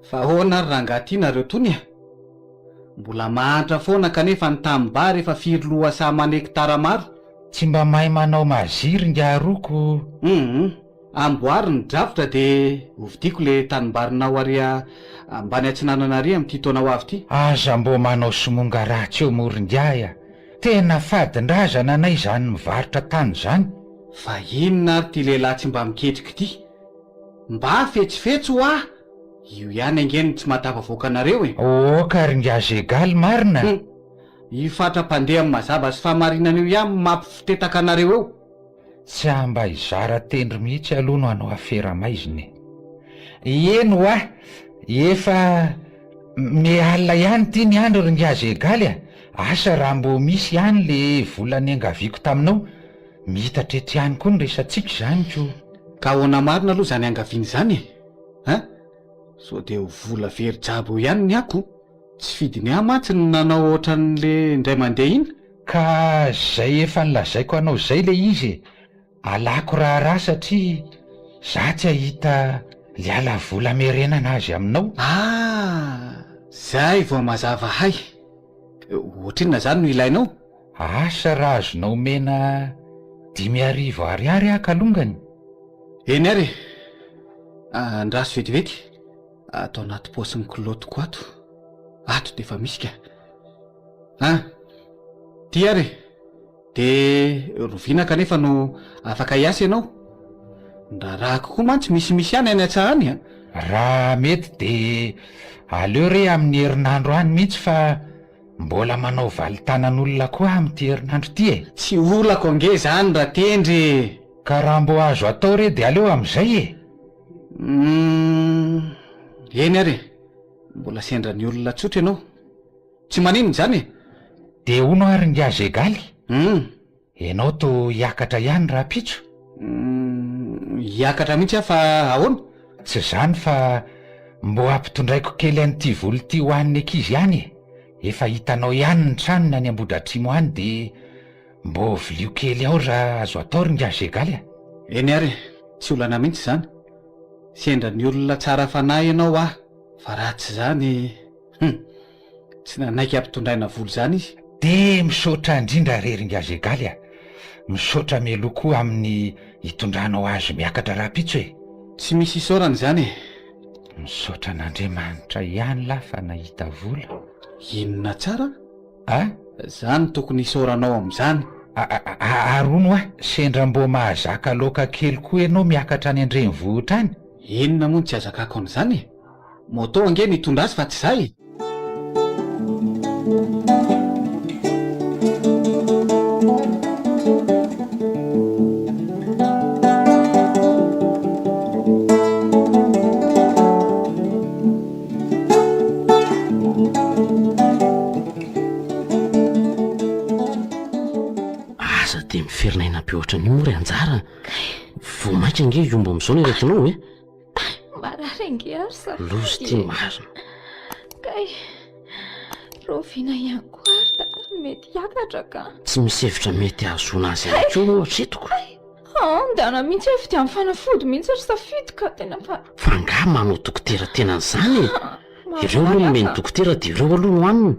Speaker 4: Fa ahoana ary rangaha ty nareo tony e? Mbola mahantra foana kanefa ny tanimbary efa firy lohasaha aman'hekitara maro?
Speaker 7: Tsy mba mahay manao magie ry ngah roko.
Speaker 4: Hum. Amboary ny drafitra dia hovidiako le tanimbarinao ary ambany atsinanana ary amin'ity taona ho avy ity.
Speaker 7: Aza mbô manao somonga ratsy eo morongiahy a! Tena fadin-drazana anay izany mivarotra tany izany.
Speaker 4: Fa inona ary ity lehilahy tsy mba miketrika ity? Mba fetsifetsy hoa! Io ihany ange no tsy mahatafavoaka anareo e!
Speaker 7: Oka ry ngah Zegaly marina!
Speaker 4: Hum! Io fatra mpandeha amin'ny mazava sy fahamarinana io ihany no mampifotetaka anareo eo!
Speaker 7: Tsy mba hizara tendro mihitsy aloha no hanao afera maizina e! Eny hoa, efa miha-alina ihany ity ny andro ry ngah Zegaly a! Asa raha mbô misy ihany le vola niangaviako taminao, miitatra eto ihany koa ny resatsika izany ko!
Speaker 4: Ka ahoana marina aloha izany angaviana izany e? Hein? Sao dia ho vola very jiaby eo ihany ny ako? Tsy fidiny ahy mantsy ny nanao ohatran'le indray mandeha iny.
Speaker 7: Ka zay efa nolazaiko anao zay le izy e, alako raharaha satria za tsy ahita liala vola amerenana azy aminao.
Speaker 4: Ah! Zay vao mazava hay. Ohatrinona izany no ilainao?
Speaker 7: Asa raha azonao omena 5000 ariary aho kalongany.
Speaker 4: Eny ary e! Andraso vetivety, ato anaty paosin'ny kilaotiko ato. Ato dia efa misy ka. An! Ty ary e! Dia roviana kanefa no afaka hiasa ianao? Ny raharahako koa mantsy misimisy ihany any an-tsaha any an!
Speaker 7: Raha mety dia aleo re amin'ny herinandro any mihitsy fa mbola manao valin-tanan'olona koa aho amin'ity herinandro ity e!
Speaker 4: Tsy olako ange izany Ratendry e!
Speaker 7: Ka raha mbô azo atao re dia aleo amin'izay e!
Speaker 4: Humm, eny ary e! Mbola sendra ny olona tsotra ianao. Tsy maninona izany e!
Speaker 7: Dia hono ary ingahy Zegaly?
Speaker 4: Humm.
Speaker 7: Ianao toa hiakatra ihany rahampitso?
Speaker 4: Humm, hiakatra mihitsy aho fa ahoana?
Speaker 7: Tsy izany fa mbô ampitondraiko kely an'ity vola ity ho an'ny ankizy ihany e! Efa hitanao ihany ny tranony any Ambohidratrimo any dia mbô vilio kely ao raha azo atao ry ingahy Zegaly a!
Speaker 4: Eny ary e! Tsy olana mihitsy izany. Sendra ny olona tsara fanahy ianao aho fa raha tsy izany hum! Tsy nanaiky hampitondraina vola izany izy.
Speaker 7: Dia misaotra indrindra re ry Ngazegaly a! Misaotra mialoha koa amin'ny hitondranao azy miakatra rahampitso e!
Speaker 4: Tsy misy isaorana izany e!
Speaker 7: Misaotra an'Andriamanitra ihany lahy fa nahita vola.
Speaker 4: Inona tsara?
Speaker 7: A?
Speaker 4: Za no tokony hisaoranao amin'izany.
Speaker 7: Ary hono hoa, sendra mbô mahazaka laoka kely koa ianao miakatra any an-drenivohitra any?
Speaker 4: Inona moa no tsy hazakako an'izany e? Moto ange no hitondra azy fa tsy za e!
Speaker 6: Aza dia miferinaina be ohatran'io moa ry Anjara a! Vao mainka ange hiombo amin'izao ny aretinao e!
Speaker 5: Marary ange ary Safidy
Speaker 6: Loza ity
Speaker 5: e.
Speaker 6: marina.
Speaker 5: Kay, rahoviana ihany koa ary dada no mety hiakatra ka.
Speaker 6: Tsy misy hevitra mety hahazoana azy ihany koa moa hatreto ko.
Speaker 5: Aa, ndana mihitsy aho vidian'ny fanafody mihitsy ry Safidy ka tena fa.
Speaker 6: Fa angaha manao dokotera tena an'izany e? Ireo aloha nomen'ny dokotera dia ireo aloha no hanina.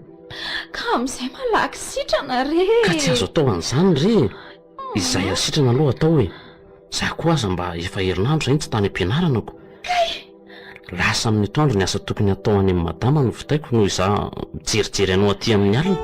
Speaker 5: Ka amin'izay malaky sitrana re e.
Speaker 6: Ka tsy azo atao an'izany re e. Izay hasitrana aloha atao e. Za koa aza mba efa herinandro izay no tsy tany am-pianarana ko.
Speaker 5: Kay!
Speaker 6: Lasa amin'ny atoandro ny asa tokony hatao any amin'i madama no vitaiko noho izaho mijerijery anao aty amin'ny alina.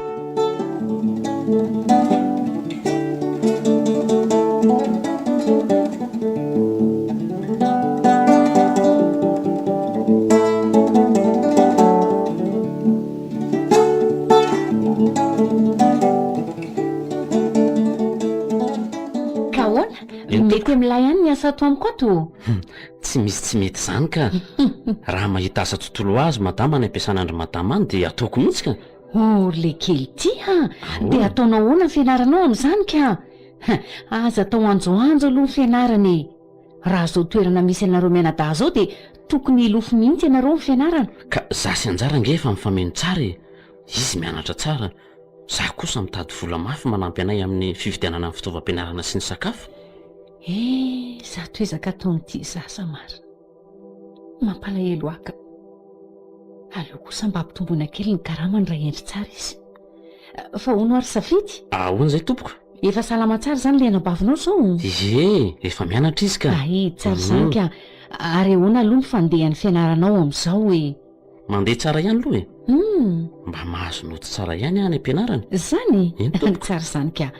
Speaker 1: Ka ahoana? Mety amin'ilay ihany ny asa ato amiko ato?
Speaker 6: Tsy misy tsy mety izany ka. Raha mahita asa tontolo azy madama any am-piasana an-dry madama any dia ataoko mihitsy ka.
Speaker 1: Oh ry le kely ity a! Dia ataonao ahoana ny fianaranao amin'izany ka? Aza atao anjoanjo aloha ny fianarana e! Raha izao toerana misy anareo mianadahy izao dia tokony hilofo mihitsy ianareo amin'ny fianarana.
Speaker 6: Ka za sy Anjara ange efa mifameno tsara e! Izy mianatra tsara, za kosa mitady vola mafy manampy anay amin'ny fividianana ny fitaovam-pianarana sy ny sakafo.
Speaker 1: Eh, zato ezaka ataon'ity zaza marina. Mampalahelo ahy ka. Aleo kosa mba ampitomboina kely ny karamany raha hendry tsara izy. Fa hono ary Safidy?
Speaker 6: Ahoana izay tompoko?
Speaker 1: Efa salama tsara izany ilay anabavinao izao?
Speaker 6: Ie, efa mianatra izy ka.
Speaker 1: Hay, tsara izany ka. Ary ahoana aloha ny fandehan'ny fianaranao amin'izao e?
Speaker 6: Mandeha tsara ihany aloha e.
Speaker 1: Hum.
Speaker 6: Mba mahazo noty tsara ihany aho any am-pianarana.
Speaker 1: Izany?
Speaker 6: Eny tompoko.
Speaker 1: Tsara izany ka.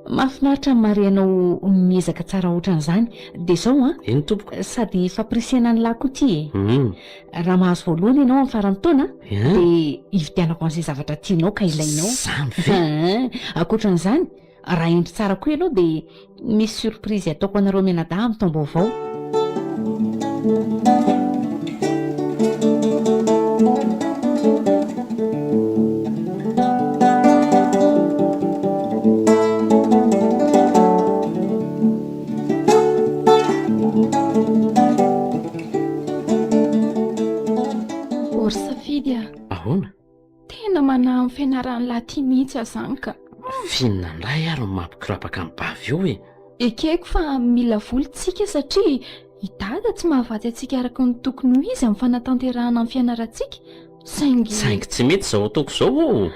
Speaker 1: Mahafinaritra ny mahare anao miezaka tsara ohatran'izany. Dia izao an.
Speaker 6: Eny tompoko.
Speaker 1: Sady fampirisihana ny lahy koa ity e.
Speaker 6: Hum.
Speaker 1: Raha mahazo voalohany ianao amin'ny faran'ny taona,
Speaker 6: Hein?
Speaker 1: dia hividianako an'izay zavatra tianao ka ilainao.
Speaker 6: Izany ve?
Speaker 1: Hein. Ankoatran'izany, Raha hendry tsara koa ianao dia misy surprise ataoko anareo mianadahy amin'ny taom-baovao.
Speaker 5: Ô ry Safidy a!
Speaker 6: Ahoana?
Speaker 5: Tena manahy amin'ny fianaran'i lahy ty mihitsy aho zany ka.
Speaker 6: F'inona indray ary no mampikorapaka an'i Bavy eo e?
Speaker 5: Ekeko fa mila vola tsika satria i Dada tsy mahavatsy antsika araka ny tokony ho izy amin'ny fanatanterahana ny fianarantsika saingy.
Speaker 6: Saingy tsy mety izao ataoko izao ô!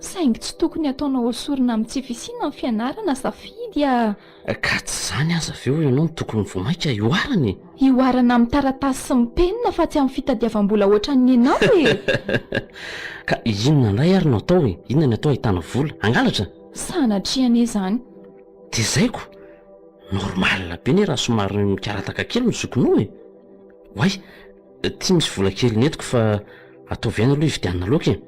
Speaker 5: Saingy tsy tokony hataonao ho sorona amin'ny tsy fisiana ny fianarana Safidy a!
Speaker 6: Ka tsy izany aza ve hoy ianao no tokony vao mainka hihoarana e?
Speaker 5: Hihoarana amin'ny taratasy sy ny penina fa tsy amin'ny fitadiavam-bola ohatran'ny anao e!
Speaker 6: Ka inona indray ary no atao e? Inona ny atao ahitana vola? Hangalatra?
Speaker 5: Sanatria anie izany.
Speaker 6: Dia izay ko! Normal be anie raha somary mikarataka kely ny zokinao e! Oay! Ty misy vola kely nentiko fa ataovy ihany aloha hividianana laoka e!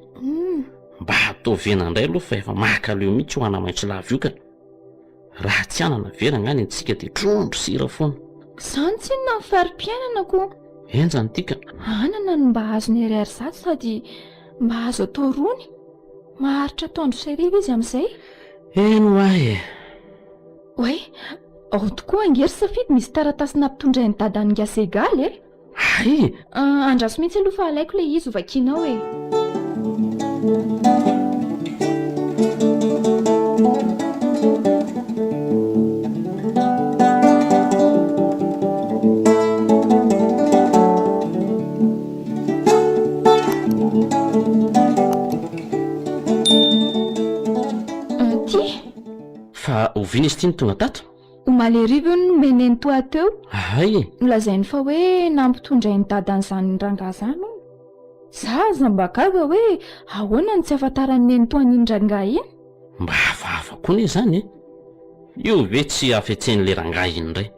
Speaker 6: Mba ataovy hena indray aloha fa efa makaleo mihitsy io anamaitso lava io ka! Raha tsy anana ve rangahy ny antsika dia trondro sira foana.
Speaker 5: Izany tsinona ny fari-piainana ko!
Speaker 6: Henjana ity ka!
Speaker 5: Anana no mba azon'i ariary zato sady mba azo atao rony. Maharitra atoandro sy hariva izy amin'izay.
Speaker 6: Eny ho ahy e!
Speaker 5: Oay, ao tokoa ange ry Safidy misy taratasy nampitondrain'i Dada an'i Ingahy Segaly e!
Speaker 6: Hay!
Speaker 5: Andraso mihitsy aloha fa alaiko ilay izy ho vakianao e! Ity!
Speaker 6: Fa oviana izy ity no tonga tato?
Speaker 5: Omaly hariva io no nomen'i Nenitoa teo.
Speaker 6: Hay e!
Speaker 5: Nolazainy fa hoe nampitondrain'i Dada an'izany rangahy izany hono. Za aza mba gaga hoe ahoana no tsy ahafantaran'i Nenitoa an'iny rangahy iny.
Speaker 6: Mba hafahafa koa anie izany e! Io ve tsy hafetsen'ilay rangahy iny indray?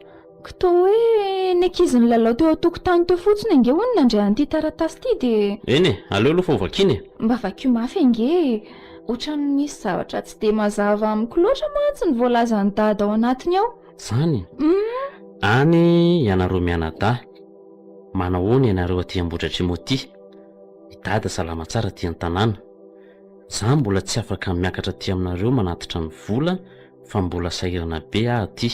Speaker 5: Ka toa hoe ny ankizy nilalao teo an-tokotany teo fotsiny ange hono nandray an'ity taratasy ity dia.
Speaker 6: Eny e, aleo aloha fa ho vakiana e!
Speaker 5: Mba vakio mafy ange e! Ohatran'ny misy zavatra tsy dia mazava amiko loatra mantsy ny voalazan'i Dada ao anatiny ao.
Speaker 6: Zany?
Speaker 5: Humm.
Speaker 6: Any ianareo mianadahy, manahoana ianareo aty Ambohidratrimo aty? I Dada salama tsara aty an-tanàna. Za mbola tsy afaka miakatra aty aminareo manatitra ny vola fa mbola sahirana be aho aty.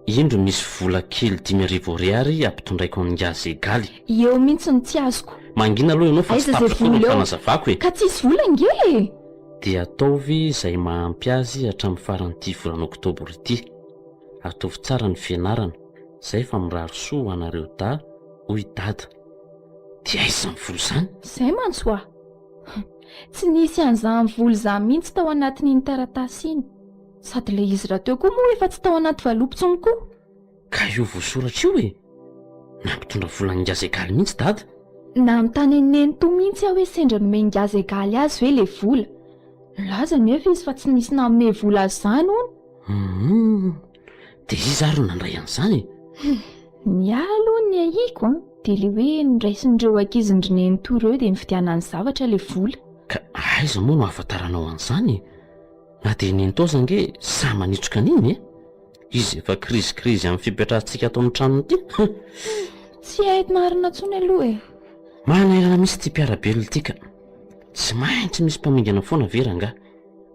Speaker 6: Indro misy vola kely 5000 ariary ampitondraiko an'ingahy Zegaly.
Speaker 5: Eo mihitsy no tsy azoko.
Speaker 6: Mangina aloha ianao fa tsy
Speaker 5: Aiza izay
Speaker 6: tapitra akory ny
Speaker 5: vola eo?
Speaker 6: fanazavako e!
Speaker 5: Ka tsisy vola ange e!
Speaker 6: Dia ataovy izay mahampy azy hatramin'ny faran'ity volana oktobra ity. Ataovy tsara ny fianarana, zay fa mirary soa ho anareo dahy hoy dada. Dia aiza izany vola izany?
Speaker 5: Izay mantsy hoa! Tsy nisy an'izany vola izany mihitsy tao anatin'iny taratasy iny. Sady ilay izy rahateo koa moa efa tsy tao anaty valopy intsony koa.
Speaker 6: Ka io voasoratra io e! Nampitondra vola an'i Zegaly mihitsy dada.
Speaker 5: Nanontany an'i Nenitoa mihitsy aho hoe sendra nomen'i Zegaly azy ve ilay vola. Nilaza anefa izy fa tsy nisy nanome vola azy izany hono.
Speaker 6: Humm! Dia iza ary no nandray an'izany e?
Speaker 5: Humm! Ny ahy aloha ny ahiako an, dia ilay hoe noraisin'ireo ankizin'dry Nenitoa ireo dia nividianany zavatra ilay vola.
Speaker 6: Ka aiza moa no ahafantaranao an'izany e? Na dia nenitoa aza ange sahy manitsoka an'iny e! Izy efa krizy-krizy amin'ny fipetrahantsika ato amin'ny tranony ity. Hum!
Speaker 5: Tsy haiko marina intsony aloha e!
Speaker 6: Manahirana mihitsy ity mpiara-belona ity ka! Tsy maintsy misy mpamingana foana ve rangahy?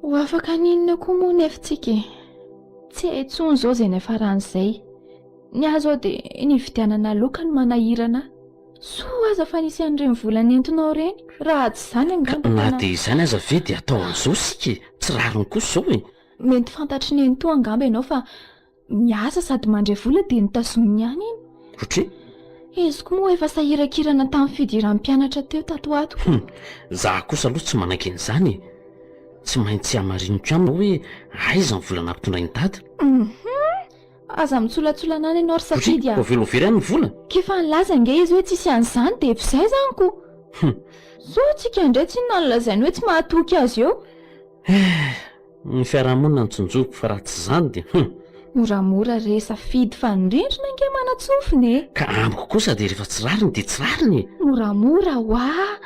Speaker 5: Ho afaka haninona koa moa nefa tsika e! Tsy hay intsony izao izay niafaran'izay. Ny ahy izao dia ny hividianana laoka no manahirana ahy. Soa aza fa nisy an'ireny vola nentinao ireny, raha tsy izany angamba
Speaker 6: Na
Speaker 5: tena.
Speaker 6: dia izany aza ve dia atao an'izao isika e! Tsy rariny kosa izao e!
Speaker 5: Mety fantatr'i Nenitoa angamba ianao fa miasa sady mandray vola dia notazominy ihany iny.
Speaker 6: Ohatry?
Speaker 5: Izy koa moa efa sahirankirana tamin'ny fidiran'ny mpianatra teo tato ho ato.
Speaker 6: Hum! Za kosa aloha tsy manaiky an'izany e! Tsy maintsy hamariniko aminy hoe aiza ny vola nampitondrain'i Dada.
Speaker 5: Hum! Aza mitsolatsolana any ianao ry Safidy a!
Speaker 6: Vao velovery any ny vola?
Speaker 5: K'efa nilaza ange izy hoe tsisy an'izany dia efa izay izany ko!
Speaker 6: Hum!
Speaker 5: Sao tsika indray tsinona no lazainy hoe tsy mahatoky azy eo?
Speaker 6: Eh! Ny fiarahamonina no tsinjoviko fa raha tsy izany dia hum!
Speaker 5: Moramora re Safidy fa ny rindrina ange manan-tsofina e!
Speaker 6: Ka amiko kosa dia rehefa tsy rariny dia tsy rariny e!
Speaker 5: Moramora hoa!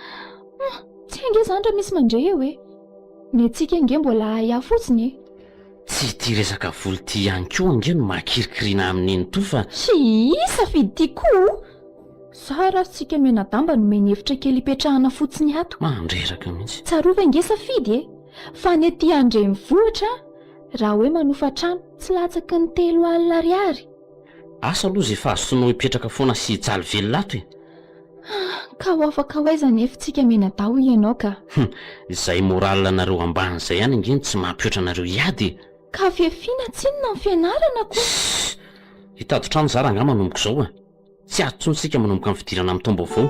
Speaker 5: Hum! Tsy hay ange izany raha misy mandre eo e! Ny antsika ange mbola ahiahy fotsiny e!
Speaker 6: Tsy ity resaka vola ity ihany koa ange no mahakirikirina amin'i Nenitoa fa.
Speaker 5: Hii safidy ity koa! Zara aza tsika mianadamba nomeny efitra kely hipetrahana fotsiny ato.
Speaker 6: Mandreraka mihitsy.
Speaker 5: Tsarovy ange safidy e! Fa ny aty andrenivohitra raha hoe manofa trano tsy latsaky ny 30 alina ariary.
Speaker 6: Asa aloha izay fahazotoanao hipetraka foana sy hijaly velona ato e!
Speaker 5: Ka ho afaka ho aiza anefa tsika mianadahy hoy ianao ka.
Speaker 6: Hum, izay moral anareo ambany izay ihany ange no tsy mampihoatra anareo hiady e!
Speaker 5: Ka fiafiana tsinona ny fianarana ko!
Speaker 6: Sss! Hitady trano za rangahy manomboka izao a! Tsy ato intsony isika manomboka ny fidirana amin'ny taom-baovao.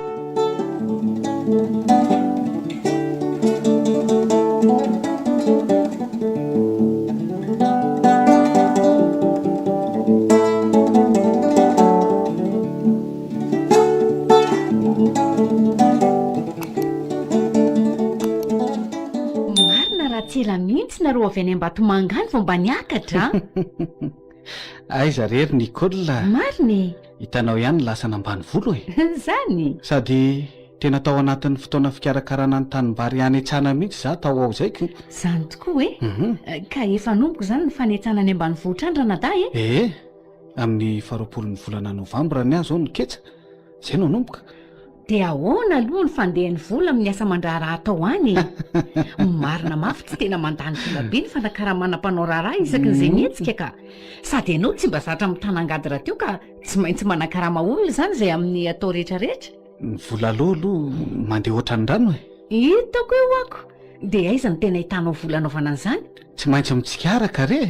Speaker 1: avy any Ambatomanga any vao mba niakatra a!
Speaker 4: Aiza re ry Nicole a!
Speaker 1: Marina e!
Speaker 4: Hitanao ihany ny lasana ambanivolo e!
Speaker 1: Zany!
Speaker 4: Sady tena tao anatin'ny fotoana fikarakarana ny tanimbary hanetsana mihitsy za tao ao zay ko!
Speaker 1: Zany tokoa e! Ka efa hanomboka izany ny fanetsana any ambanivohitra any ranadahy e!
Speaker 4: Ee! Amin'ny faharoapolon'ny volana novambra ny ahy zao no ketsa, zay no hanomboka.
Speaker 1: Dia ahoana aloha ny fandehan'ny vola amin'ny asa aman-draharaha atao any e? Marina mafy tsy tena mandany vola be ny fanakaramana mpanao raharaha isaky ny izay mihetsika ka! Sady ianao tsy mba zatra mitana angady rahateo ka tsy maintsy manakarama olona izany izay amin'ny atao rehetra rehetra.
Speaker 4: Ny vola aloha aloha mandeha ohatran'ny rano e!
Speaker 1: Hitako eo ako! Dia aiza no tena ahitanao vola anaovana an'izany?
Speaker 4: Tsy maintsy mitsikaraka re e!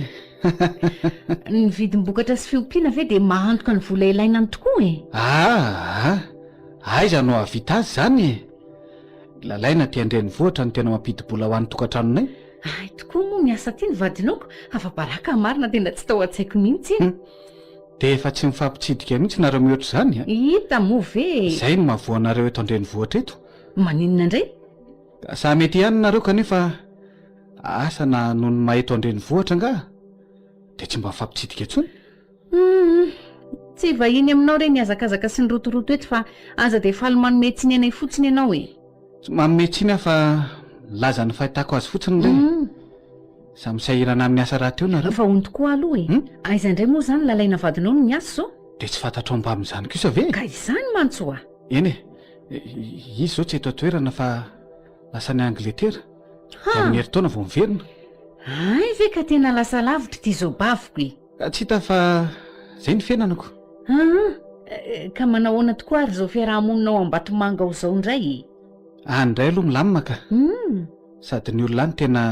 Speaker 1: Ny vidim-bokatra sy fiompiana ve dia mahantoka ny vola ilaina any tokoa e?
Speaker 4: Aa! Aiza no hahavita azy izany e? Lalaina aty an-drenivohitra no tena mampidi-bola ho an'ny tokantranonay.
Speaker 1: Hay tokoa moa miasa aty ny vadinao ko! Afa-baraka marina tena tsy tao an-tsaiko mihitsy iny.
Speaker 4: Dia efa tsy mifampitsidika mihitsy nareo mihoatra izany a!
Speaker 1: Hita moa ve e!
Speaker 4: Izay no mahavoa anareo eto an-drenivohitra eto.
Speaker 1: Maninona indray?
Speaker 4: Samy ety ihany nareo kanefa asa na noho ny maha eto an-drenivohitra angaha dia tsy mba mifampitsidika intsony.
Speaker 1: Humm. Tsy vahiny aminao re ny hazakazaka sy ny rotoroto eto fa aza dia faly manome tsiny anay fotsiny ianao e.
Speaker 4: Tsy manome tsiny aho fa milaza ny fahitako azy fotsiny re. Samy sahirana amin'ny asa rahateo nareo.
Speaker 1: Fa hono tokoa aloha e. Aiza indray moa izany lalaina vadinao no miasa izao?
Speaker 4: Dia tsy fantatrao mbamin'izany kosa ve?
Speaker 1: Ka izany mantsy hoa.
Speaker 4: Eny e. Izy izao tsy eto an-toerana fa lasa any Angletera. Dia amin'ny herintaona vao miverina.
Speaker 1: Hay ve ka tena lasa lavitra ity zobaviko e!
Speaker 4: Ka tsy hita fa izay ny fiainanako.
Speaker 1: Aa! Ka manahoana tokoa ary izao fiaraha-monina ao Ambatomanga ao izao indray e?
Speaker 4: Any indray aloha milamina ka. Sady ny olona any tena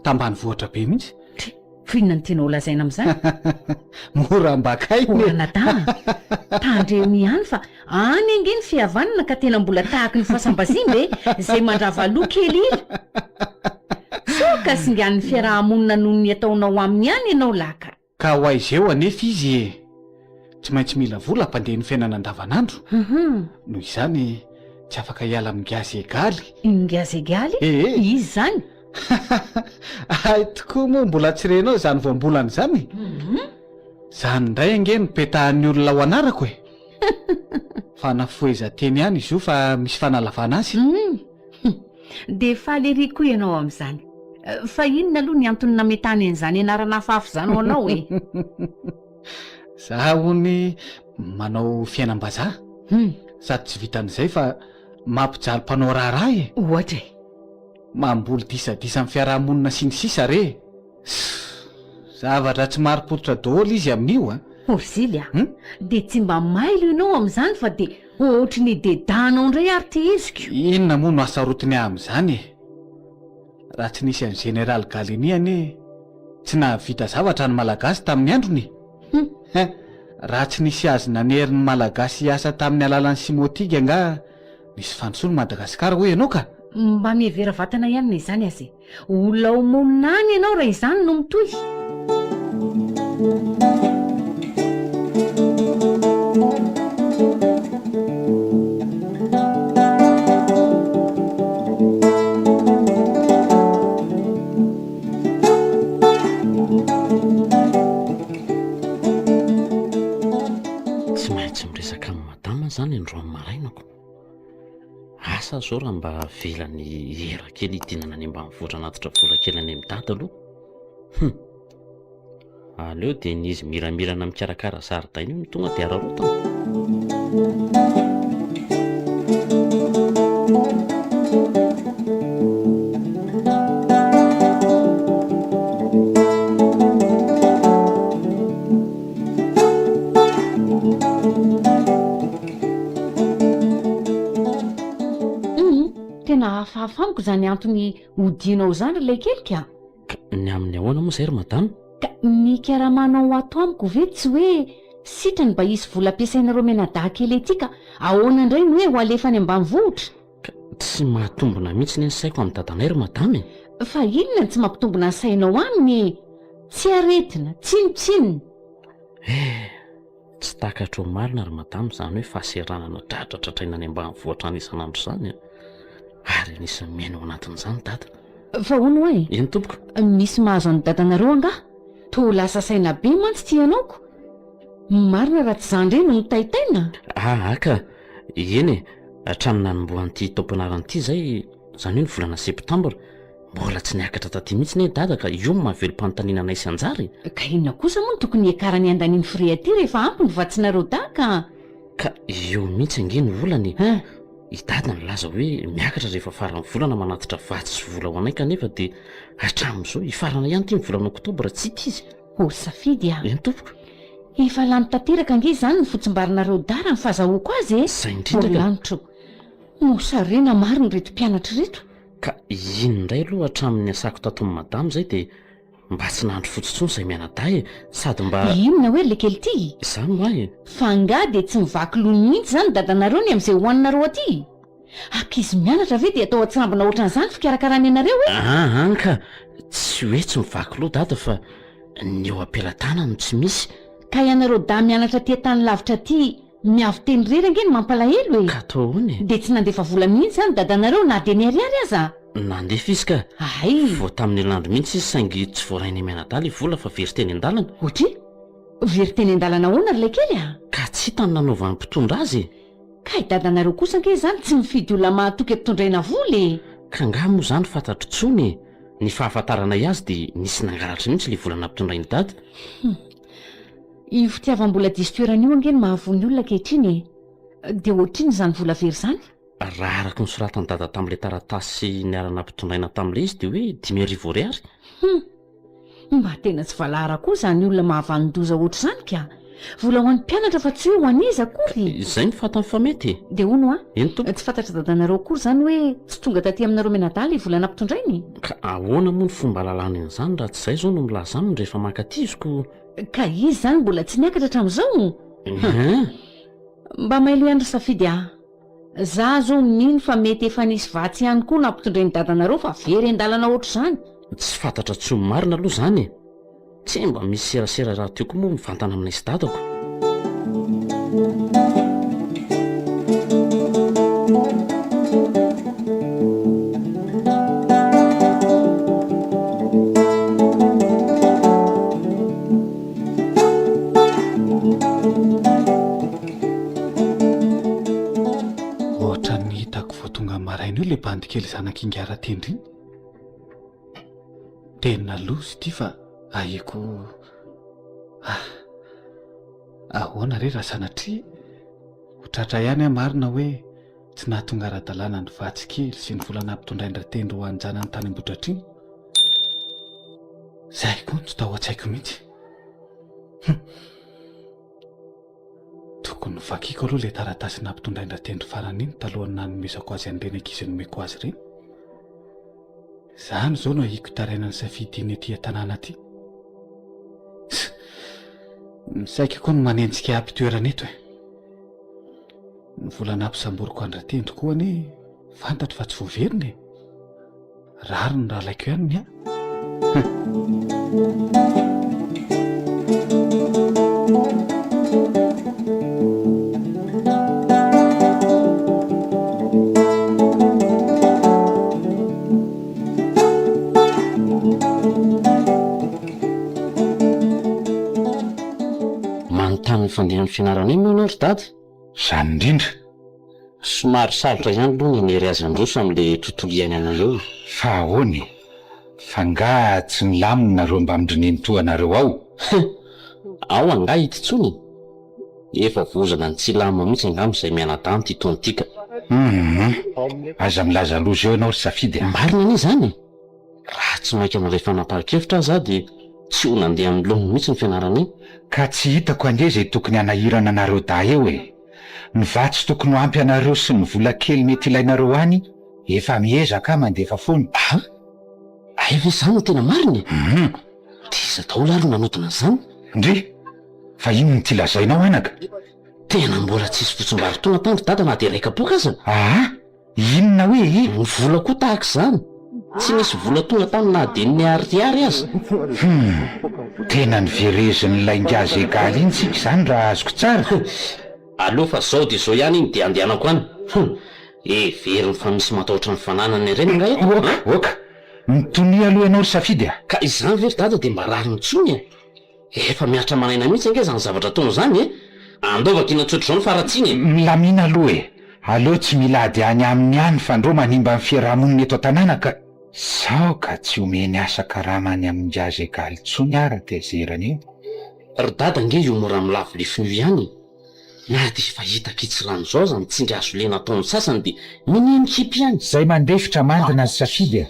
Speaker 4: tambanivohitra be mihitsy.
Speaker 1: Try! Fa inona no tianao holazaina amin'izany?
Speaker 4: Mora ambakaina
Speaker 1: e! Ranadahy a! Tandremo ihany fa any ange ny fihavanana ka tena mbola tahaky ny fasam-bazimba e! Izay mandrava loha kely ila! Soa ka singanin'ny fiaraha-monina noho ny ataonao aminy ihany ianao lahy ka!
Speaker 4: Ka ho aiza eo anefa izy e! Tsy maintsy mila vola hampandeha ny fiainana andavanandro. Noho izany tsy afaka hiala amin'i Ngiazy Egaly.
Speaker 1: Ngiazy Egaly?
Speaker 4: Ee.
Speaker 1: Iza izany?
Speaker 4: Hay tokoa moa mbola tsy renao izany voambolana izany e! Izany indray ange no petahan'ny olona ao anarako e! Fanafohezan-teny ihany izy io fa misy fanalavana azy.
Speaker 1: Dia faly ery koa ianao amin'izany. Fa inona aloha ny antony nametahany an'izany anarana hafahafa izany ho anao e?
Speaker 4: Za hono manao fiainam-bazaha. Sady tsy vitan'izay fa mampijaly mpanao raharaha e!
Speaker 1: Ohatra e?
Speaker 4: Mamboly disadisa amin'ny fiarahamonina sy ny sisa re e! Zavatra tsy marim-pototra daholo izy amin'io a!
Speaker 1: Orzily a! Dia tsy mba mailo ianao amin'izany fa dia ohatry ny dedahanao indray ary teheziko.
Speaker 4: Inona moa no hasarotiny ahy amin'izany e? Raha tsy nisy an'i Général Gallieni anie tsy nahavita zavatra ny Malagasy tamin'ny androny e! Hein! Raha tsy nisy azy nanery ny Malagasy hiasa tamin'ny alalan'ny Simotigy angaha nisy fandrosoana i Madagasikara hoy ianao ka!
Speaker 1: Mba mihevera vatana ihany na izany aza e! Olona ho monina any ianao raha izany no mitohy.
Speaker 6: Tsy maintsy miresaka amin'i madama zany androany maraina ko. Asa zao raha mba avelany hiera kely hidinana any ambanivohitra hanatitra vola kely any amin'i dada aloha. Hum. Aleo dia ny izy miramirana mikarakara zaridaina io no tonga dia araraotana.
Speaker 1: Humm, tena hafahafa amiko izany antony hodianao izany ry laikely ka!
Speaker 6: Ka ny amin'ny ahoana moa izay ry madama?
Speaker 1: Ka ny karamanao ato amiko ve tsy hoe sitrany mba hisy vola ampiasainareo mianadahy kely ety ka ahoana indray no hoe ho alefa any ambanivohitra?
Speaker 6: Ka tsy mahatombina mihitsy anie ny saiko amin'i dadanay ry madama e!
Speaker 1: Fa inona no tsy mampitombina ny sainao aminy e? Tsy aretina, tsinontsinona.
Speaker 6: Eh! Tsy takatro marina ry madama izany hoe fahaseranana dradradradraina any ambanivohitra any isan'andro izany a! Ary anisan'ny miaina ao anatin'izany dada.
Speaker 1: Fa hono hoa e?
Speaker 6: Eny tompoko.
Speaker 1: Misy mahazo an'i dadanareo angaha? Toa lasa saina be mantsy ity ianao ko! Marina raha tsy za ndray no mitaitaina?
Speaker 6: Aa ka! Eny e! Hatramin'ny nanombohan'ity taom-pianarana ity izay, izany hoe ny volana septambra, mbola tsy niakatra taty mihitsy anie dada ka io no mahavelom-panontaniana anay sy Anjara e!
Speaker 1: Ka inona kosa moa no tokony hiakarany andaniny frais aty rehefa ampy ny vatsinareo daka a!
Speaker 6: Ka eo mihitsy ange no olana e! I dada nilaza hoe miakatra rehefa faran'ny volana manatitra vatsy sy vola ho anay kanefa dia hatramin'izao, hifarana ihany ity ny volana oktobra, tsy hita izy.
Speaker 1: O Safidy a!
Speaker 6: Eny tompoko.
Speaker 1: Efa lany tanteraka ange izany ny fotsim-barinareo dara ny fazahoako azy e!
Speaker 6: Izay indrindra
Speaker 1: ka. O lanitro! Mosarena marina ireto mpianatra ireto.
Speaker 6: Ka iny indray aloha hatramin'ny niasako tato amin'i madama izay dia Mba tsy nahandro fotsy intsony izay mianadahy e! Sady mba.
Speaker 1: Inona hoe le kely ty?
Speaker 6: Izany hoa e!
Speaker 1: Fa angaha dia tsy mivaky loha mihitsy izany dadanareo ny amin'izay hohaninareo aty? Ankizy mianatra ve dia atao atsirambina ohatran'izany fikarakarany anareo e?
Speaker 6: An ka! Tsy hoe tsy mivaky loha dada fa ny eo am-pelatanana no tsy misy.
Speaker 1: Ka ianareo dahy mianatra aty an-tany lavitra aty Miavo-teny irery ange no mampalahelo e!
Speaker 6: Ka atao ahoana e?
Speaker 1: Dia tsy nandefa vola mihitsy izany dadanareo na dia ny ariary aza?
Speaker 6: Nandefa izy ka!
Speaker 1: Hay!
Speaker 6: Vao tamin'ny herinandro mihitsy izy saingy tsy voarainay mianadahy ilay vola fa very teny an-dalana.
Speaker 1: Ohatry? Very teny an-dalana ahoana ry laikely a?
Speaker 6: Ka tsy hita ny nanaovan'ny mpitondra azy e!
Speaker 1: Kay dadanareo kosa ange izany tsy mifidy olona mahatoky ampitondraina vola e!
Speaker 6: Ka angaha moa izany fantatro intsony e! Ny fahafantaranay azy dia nisy nangalatra mihitsy ilay vola nampitondrain'i dada.
Speaker 1: Hum. Io fitiavam-bola diso toerana io ange no mahavoa ny olona ankehitriny e! Dia ohatrinona izany vola very izany?
Speaker 6: Raha araka ny soratan'i Dada tamin'ilay taratasy niara-nampitondraina tamin'ilay izy dia hoe 5000 ariary.
Speaker 1: Hum! Mba tena tsy valahara koa izany olona mahavanon-doza ohatr'izany ka! Vola ho an'ny mpianatra fa tsy hoe ho an'iza akory e!
Speaker 6: Izay no fantany fa mety e!
Speaker 1: Dia hono hoa,
Speaker 6: Eny tompoko.
Speaker 1: tsy fantatr'i dadanareo akory izany hoe tsy tonga taty aminareo mianadahy ilay vola nampitondrainy?
Speaker 6: Ka ahoana moa ny fomba ahalalana an'izany raha tsy izay izao no milaza aminy rehefa mankaty izy ko?
Speaker 1: Ka izy izany mbola tsy niakatra hatramin'izao?
Speaker 6: Hum.
Speaker 1: Mba mailo ihany ry Safidy a! Za zao mino fa mety efa nisy vatsy ihany koa nampitondrain'i dadanareo fa very an-dalana ohatr'izany.
Speaker 6: Tsy fantatra tsony marina aloha izany e! Tsy mba misy serasera rahateo koa moa mivantana aminay sy dadako.
Speaker 4: Ohatran'ny hitako vao tonga maraina io ilay bandy kely zanak'ingahy Ratendry iny. Tena loza ity fa ahiako ah. Ahoana re raha sanatria ho tratra ihany aho marina hoe Tsy nahatonga ara-dalàna ny vatsy kely sy ny vola nampitondrain-dRatendry ho an-janany tany Ambohidratrimo. Izay koa no tsy tao an-tsaiko mihitsy. Hum. Tokony novakiako aloha ilay taratasy nampitondrain-dRatendry farany iny talohan'ny nanomezako azy an'ireny ankizy nomeko azy ireny. Izany izao no ahiako hitaraina ny safidy iny aty an-tanàna aty. Ny saiko koa no manenjika ahy am-pitoerana eto e. Ny vola nampisamboriko an-dRatendry koa anie fantatro fa tsy voaverina e! Rariny raha alaiko ihany ny ahy.
Speaker 6: Manontany ny fandehan'ny fianarana iny moa ianao ry dada?
Speaker 7: Izany indrindra.
Speaker 6: Somary sarotra ihany aloha ny hanery azy handroso amin'ilay tontolo iainana eo.
Speaker 7: Fa ahoana e? Fa nga tsy milamina nareo mbamin-dry nenitoa anareo ao?
Speaker 6: Hein! Ao angaha ity tsony e? Efa vozana ny tsy hilamina mihitsy angamba izay mianadahy amin'ity taona ity ka.
Speaker 7: Hum! Aza milaza loza eo ianao ry Safidy a!
Speaker 6: Marina anie izany e! Raha tsy maika nandray fanapahan-kevitra aza aho dia tsy ho nandeha amin'ny laoniny mihitsy ny fianarana iny.
Speaker 7: Ka tsy hitako ange izay tokony hanahirana anareo dahy eo e! Ny vatsy tokony ho ampy anareo sy ny vola kely mety ilainareo any efa miezaka aho mandefa foana.
Speaker 6: A! Hay ve izany no tena marina e?
Speaker 7: Hum!
Speaker 6: Dia iza daholo ary no nanodina an'izany?
Speaker 7: Ndry! Fa inona ity lazainao anaka?
Speaker 6: Tena mbola tsisy fotsim-bary tonga tany ry dada na dia iray kapoaka aza?
Speaker 7: Aa! Inona hoe e?
Speaker 6: Ny vola koa tahaka izany. Tsy nisy vola tonga tany na dia ny ariary aza.
Speaker 7: Hum! Tena niverezin'ilay ingahy Zegaly iny tsika izany raha azoko tsara.
Speaker 6: Hum! Aleo fa zao dia zao ihany iny dia andehanako any. Hum! Heveriny fa misy matahotra ny fananany ireny angaha eto?
Speaker 7: Oka! Oka! Mitonia aloha ianao ry Safidy a!
Speaker 6: Ka izany ve ry dada dia mba rariny intsony e? Efa mihatra aman'aina mihitsy ange izany zavatra ataony izany e! Andao vakiana tsotr'izao ny faharatsiany e!
Speaker 7: Milamina aloha e! Aleo tsy mila ady any aminy any fandreo manimba ny fiarahamonina eto an-tanàna ka! Sao ka tsy omeny asa karama any amin'ingahy Zegaly intsony ary tezerany io.
Speaker 6: Ry dada ange io mora milavo lefona io ihany e! Na dia efa hita kitsirano izao aza ny tsindry hazo lena ataon'ny sasany dia minia mikipy ihany.
Speaker 7: Zay mandefitra mandina ny safidy e!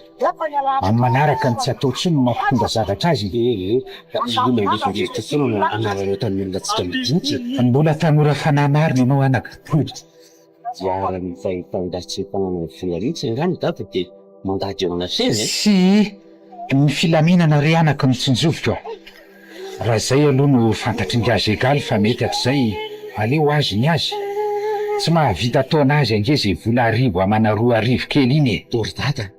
Speaker 7: Amin'ny manaraka ny tsy atao intsony no mampitondra zavatra azy e!
Speaker 6: Ee, io mandefa rivotra foana no anararaotan'ny olona antsika madinika e!
Speaker 7: Mbola tanora fanahy marina ianao anaka.
Speaker 6: Iharan'ny fahefan-dratsy fananana vola mihitsy angaha ny dada dia mandady eo anatrehany e?
Speaker 7: Sy ny filaminana re anaka no tsinjoviko a! Raha izay aloha no fantatr'ingahy Zegaly fa mety hatrizay, aleo azy ny azy. Tsy mahavita taona azy ange izay vola arivo amana 2000 kely iny e!
Speaker 6: O ry dada,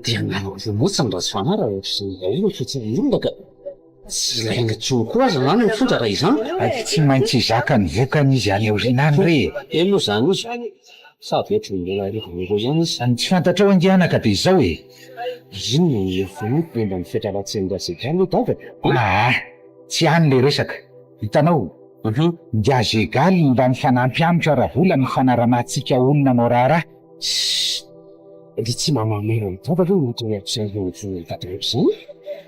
Speaker 6: dia nanao vomotsy ny ratsy fanahy raha ohatr'izany daholo ny fihetsehon'ny olona ka! Tsy ilaina intsony koa aza izany ny fonja raha izany.
Speaker 7: Tsy maintsy hizaka ny vokany izy any aoriana any re e!
Speaker 6: Eny moa izany izy, sady ohatry ny mbola arivo euro ihany izy.
Speaker 7: Ny tsy fantatrao ange anaka dia izao e!
Speaker 6: Inona no heviny momba ny fetra ratsian'i Razegaly hoy dada e?
Speaker 7: Aa! Tsy any ilay resaka. Hitanao? Ingahy Zegaly no mba mifanampy amiko ara-bola ny fanaramantsika olona hanao raharaha.
Speaker 6: Ssss! Dia tsy mba mamela an'i dada ve ny antony hampisehoana ny volan'i dada ohatr'izany?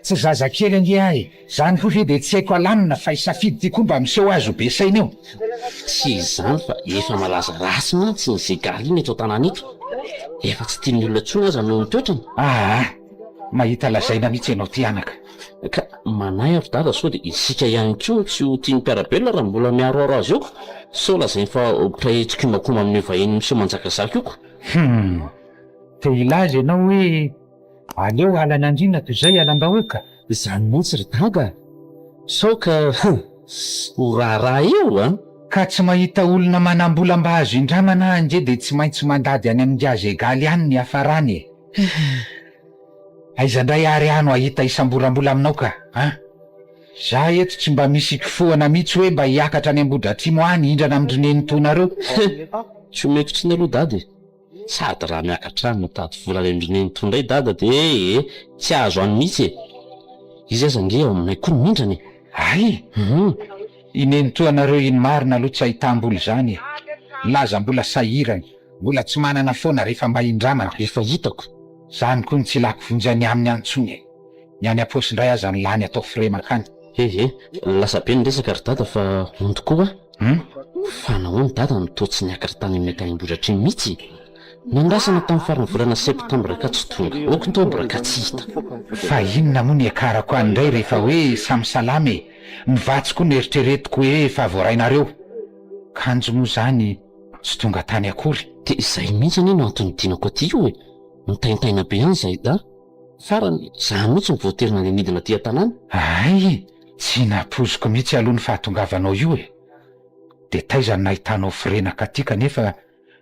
Speaker 7: Tsy zazakely ange aho e! Zany koa ve dia tsy haiko alamina fa i Safidy ty koa mba miseho azy ho be saina eo.
Speaker 6: Tsy izany fa efa malaza ratsy mantsy ny Zegaly iny eto an-tanàna eto. Efa tsy tian'ny olona intsony aza noho ny toetrany.
Speaker 7: Aa! Mahita lazaina mihitsy ianao ty anaka.
Speaker 6: Ka manahy aho ry dada sao dia isika ihany koa no tsy ho tian'ny mpiara-belona raha mbola miharoharo azy eo. Sao lazainy fa mpiray tsikombakomba amin'io vahiny miseho manjakazaka io ko.
Speaker 7: Hum! Te hilaza ianao hoe aleo halan'andriana toy izay halam-bahoaka?
Speaker 6: Izany mihitsy ry dada a! Sao ka ho raharaha eo an!
Speaker 7: Ka tsy mahita olona manam-bola mba azo indramana aho ange dia tsy maintsy mandady any amin'ingahy Zegaly any ny hiafarany e! Aiza indray ary aho no hahita isamboram-bola aminao ka an! Za eto tsy mba misy ikofohana mihitsy hoe mba hiakatra any Ambohidratrimo any hindrana amin-dry nenitoanareo.
Speaker 6: Tsy omeko tsiny aloha dada e! Sady raha miakatra any mitady vola any amin-dry nenitoa indray dada dia ee tsy azo any mihitsy e! Izy aza ange ao aminay koa no mindrana e!
Speaker 7: Hay! I nenitoanareo iny marina aloha tsy ahitam-bola izany e! Milaza mbola sahirana, mbola tsy manana foana rehefa mba indramana.
Speaker 6: Efa hitako.
Speaker 7: Izany koa no tsy ilako vonjy any aminy any intsony e! Ny any am-paosy indray aza no lany atao frais mankany.
Speaker 6: He he, lasa be ny resaka ry dada fa hono tokoa a!
Speaker 7: Hum?
Speaker 6: Fa nahoana dada no toa tsy niakatra tany aminay tany Ambohidratrimo iny mihitsy e? Nandrasana tamin'ny faran'ny volana septambra ka tsy tonga, oktobra ka tsy hita.
Speaker 7: Fa inona moa ny hiakarako any indray rehefa hoe samy salama e! Ny vatsy koa noeritreretiko hoe efa voarainareo. Kanjo moa izany tsy tonga tany akory.
Speaker 6: Dia izay mihitsy anie no antony nidinako aty io e! Mitaintaina be any izahay dahy. Farany, izaho mihitsy no voatery nandeha nidina aty an-tanàna.
Speaker 7: Hay! Tsy nampoiziko mihitsy aloha ny fahatongavanao io e! Dia taiza no nahitanao frenaka aty kanefa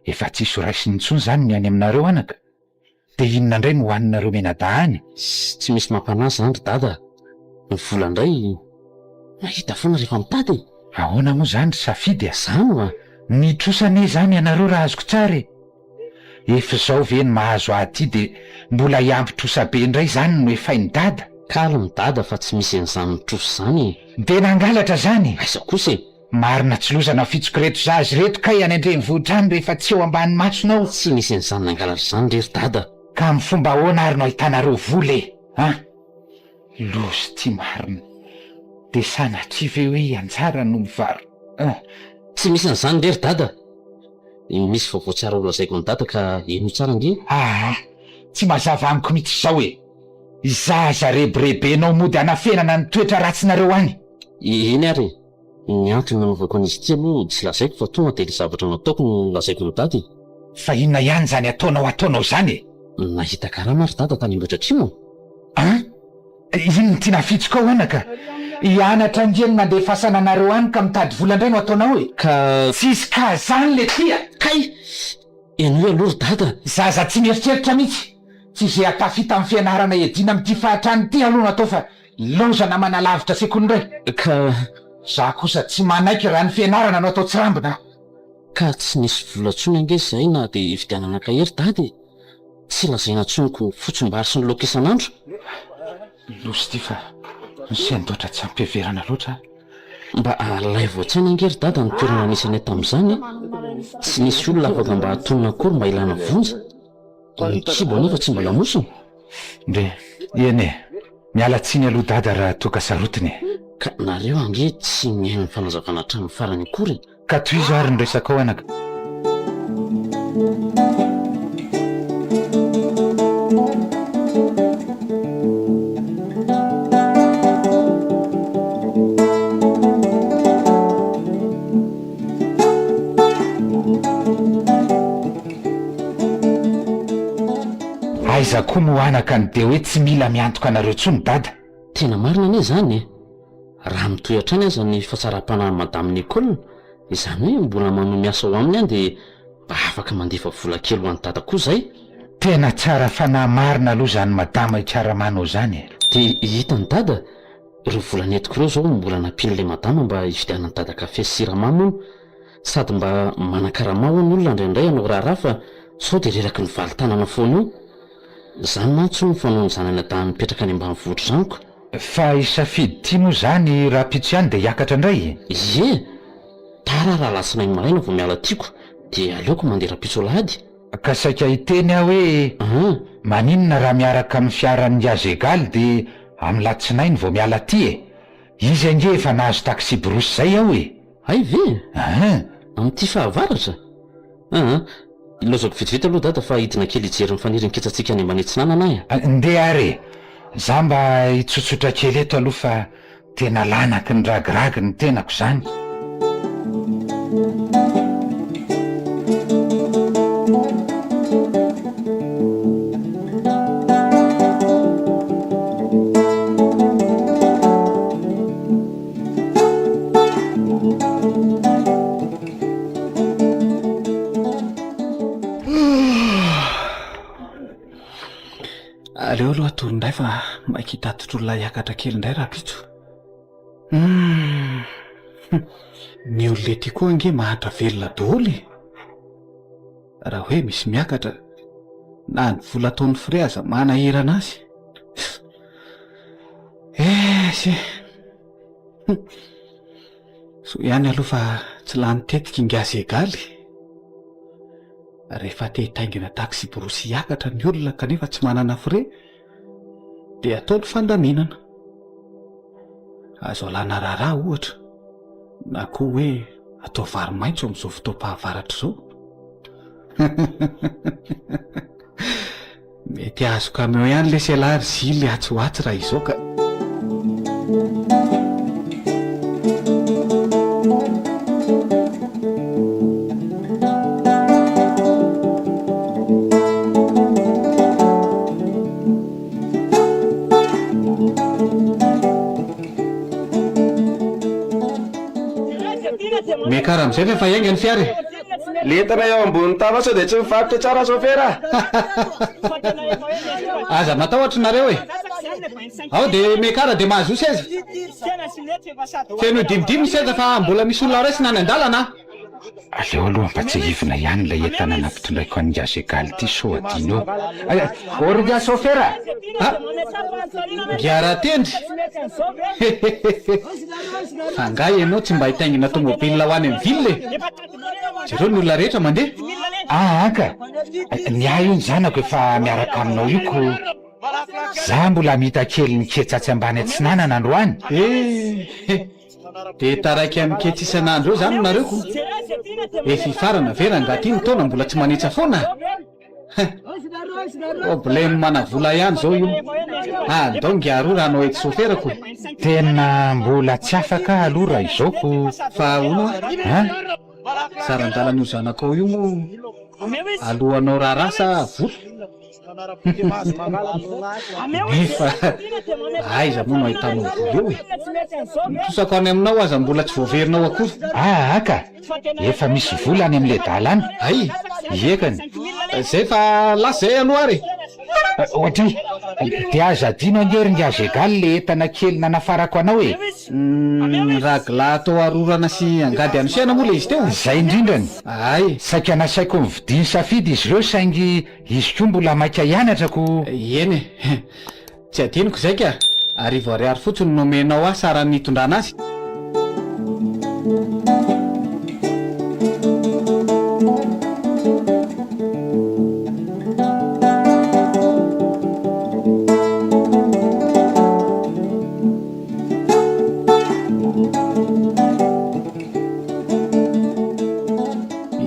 Speaker 7: efa tsisy ho raisiny intsony izany ny any aminareo anaka? Dia inona indray no hohaninareo mianadahy any?
Speaker 6: Tsy misy mampanahy izany ry dada a! Ny vola indray mahita foana rehefa mitady e!
Speaker 7: Ahoana moa izany ry Safidy a?
Speaker 6: Izany oa!
Speaker 7: Nitrosa anie izany ianareo raha azoko tsara e! Efa izao ve ny mahazo ahy aty dia mbola hiampy trosa be indray izany no efain'i dada?
Speaker 6: Calme dada fa tsy misy an'izany mitrosa izany e!
Speaker 7: Dia nangalatra izany?
Speaker 6: Aiza kosa e!
Speaker 7: Marina tsy lozana fitsoko ireto zaza ireto kay any an-drenivohitra any rehefa tsy eo ambany masonao.
Speaker 6: Tsy misy an'izany nangalatra izany re ry dada.
Speaker 7: Ka amin'ny fomba ahoana ary no ahitanareo vola e? An! Loza ity marina. Dia sanatria ve hoe i Anjara no mivaro. An!
Speaker 6: Tsy misy an'izany re ry dada. Misy vaovao tsara ho lazaiko an'i dada ka henoy tsara ange.
Speaker 7: Aa! Tsy mazava amiko mihitsy izao e! Zaza rebirebenao mody hanafenana ny toetra ratsinareo any.
Speaker 6: Eny ary e! Ny antony nanaovako an'izy ity aloha tsy lazaiko fa tonga dia ilay zavatra nataoko no lazaiko an'i dada e!
Speaker 7: Fa inona ihany izany ataonao ataonao izany e?
Speaker 6: Nahita karama ry dada tany Ambohidratrimo
Speaker 7: a! An! Inona no tiana afitsoko ao anaka? Hianatra ange no nandefasana anareo any ka mitady vola indray no ataonao e!
Speaker 6: Ka.
Speaker 7: Tsisy ka zany le ty a!
Speaker 6: Kay! Henoy aloha ry dada!
Speaker 7: Zaza tsy mieritreritra mihitsy! Tsy izay ahatafita amin'ny fianarana hiadiana amin'ity fahatrana ity aloha no atao fa laozana manalavitra sekoly indray!
Speaker 6: Ka.
Speaker 7: Za kosa tsy manaiky raha ny fianarana no atao tsirambina a!
Speaker 6: Ka tsy nisy vola intsony ange izay na dia hividianana kahie ry dada e! Tsy lazaina intsony ko fotsimbary sy ny laoka isan'andro.
Speaker 7: Loza ity fa misendoatra tsy ampiheverana loatra a!
Speaker 6: Mba alaivo an-tsaina ange ry dada ny toerana nisy anay tamin'izany e! Tsy nisy olona afaka mba hatonina akory mba hilana vonjy. Ny kibo anefa tsy mba lamosina.
Speaker 7: Ndry, eny e! Miala tsiny aloha dada raha toa ka sarotiny e!
Speaker 6: Ka nareo ange tsy mihaino ny fanazavana hatramin'ny farany akory e!
Speaker 7: Ka tohizo ary ny resakao anaka. Aiza koa moa anaka ny dia hoe tsy mila miantoka anareo tsony dada.
Speaker 6: Tena marina anie izany e! Raha mitohy hatrany aza ny fahatsaram-panahin'i Madame Nicole, izany hoe mbola manohy miasa ao aminy aho dia mba afaka mandefa vola kely ho an'i Dada koa izay.
Speaker 7: Tena tsara fanahy marina aloha izany Madama ikaramanao izany e!
Speaker 6: Dia hitan'i Dada, ireo vola nentiko ireo izao mbola nampian'ilay Madama mba hividianan'i Dada kafe sy siramamy hono. Sady mba manan-karama hono ny olona indraindray hanao raharaha fa sao dia reraky ny valin-tanana foana eo. Izany mantsy hono fanaon'ny zanany adahy mipetraka any ambanivohitra izany ko.
Speaker 7: Fa i Safidy ity moa izany rahampitso ihany dia hiakatra indray e?
Speaker 6: Ie! Tara raha alatsinainy maraina vao miala tiako dia aleoko mandeha rahampitso alahady.
Speaker 7: Ka saika hiteny aho hoe maninona raha miaraka amin'ny fiaran'i Azegaly dia amin'ny latsinainy vao miala aty e? Izy ange efa nahazo taxi-brousse izay ao e!
Speaker 6: Hay ve?
Speaker 7: Ein!
Speaker 6: Amin'ity fahavaratra? Aa! Ilaozako vetivety aloha dada fa hidina kely hijery ny faniry ny ketsantsika any ambany atsinanana aho
Speaker 7: e! Ndeha ary e! Za mba hitsotsotra kely eto aloha fa tena lanaky ny ragiragy ny tenako izany.
Speaker 4: Aleo aloha hatory indray fa maika hitatitra olona hiakatra kely indray rahampitso. Hum. Ny olona ety koa ange mahantra velona daholo e. Raha hoe misy miakatra, na ny vola ataon'ny frais aza manahirana azy. Esy e! Soa ihany aloha fa tsy lany tetika ingahy Segaly. Rehefa te hitaingina taksiborosy hiakatra ny olona kanefa tsy manana frais dia atao ny fandaminana. Azo alana raharaha ohatra na koa hoe atao vary maitso amin'izao fotoam-pahavaratra izao. Mety hahazo camion ihany lesy ialahy ry Zily atsy ho atsy raha izao ka. Miakara amin'izay fa efa hiainga ny fiara e!
Speaker 8: Le entana eo ambony tava sao dia tsy mivarotra tsara sôfera a!
Speaker 4: Aza matahotra nareo e! Ao dia miakara dia mahazoa seza. Fenoy dimidimy ny seza fa mbola misy olona raisina any an-dalana a!
Speaker 7: Aleo aloha ampatsiahivina ihany ilay entana nampitondraiko an'i Ingahy Segaly ity sao adino eo. Ay, ô ry ingahy sôfera
Speaker 4: a! Ingahy Ratendry! Hehehehe! Fa angaha ianao tsy mba hitaingina tomobile ho any amin'ny ville e? Jereo ny olona rehetra mandeha.
Speaker 7: Aa ka! Ny ahy io ny zanako efa miaraka aminao io ko! Za mbola hamita kely ny ketsa atsy ambany atsinanana androany.
Speaker 4: Ehe! Dia taraiky amin'ny ketsa isan'andro eo zany nareo ko! Efa hifarana ve rangaha ty ny taona mbola tsy manetsa foana? Hein! Problème mana vola ihany zao io. Andao ngiaroa raha hanao aide chauffeur ko.
Speaker 7: Tena mbola tsy afaka aho aloha raha izao ko.
Speaker 4: Fa ahoana hoa?
Speaker 7: Hein?
Speaker 4: Saran-dalan'io zanakao io moa alohanao raharaha sa vola? Nefa aiza moa no ahitanao vola eo e? Ny trosako any aminao aza mbola tsy voaverinao akory.
Speaker 7: Aa ka! Efa misy vola any amin'ilay dala any.
Speaker 4: Hay!
Speaker 7: Iekany.
Speaker 4: Zay fa lasa zay aloha ary e!
Speaker 7: Ohatry, dia aza adino ange ry Ngazegaly le entana kely nanafarako anao e!
Speaker 4: Humm, ragla atao arorana sy angady anosehana moa le izy teo?
Speaker 7: Izay indrindrany!
Speaker 4: Hay!
Speaker 7: Saika nasaiko nividiany safidy izy ireo saingy izy koa mbola maika hianatra ko!
Speaker 4: Eny e! Tsy adinoko izay ka! Arivo ariary fotsiny no nomenao ahy saran'ny nitondrana azy.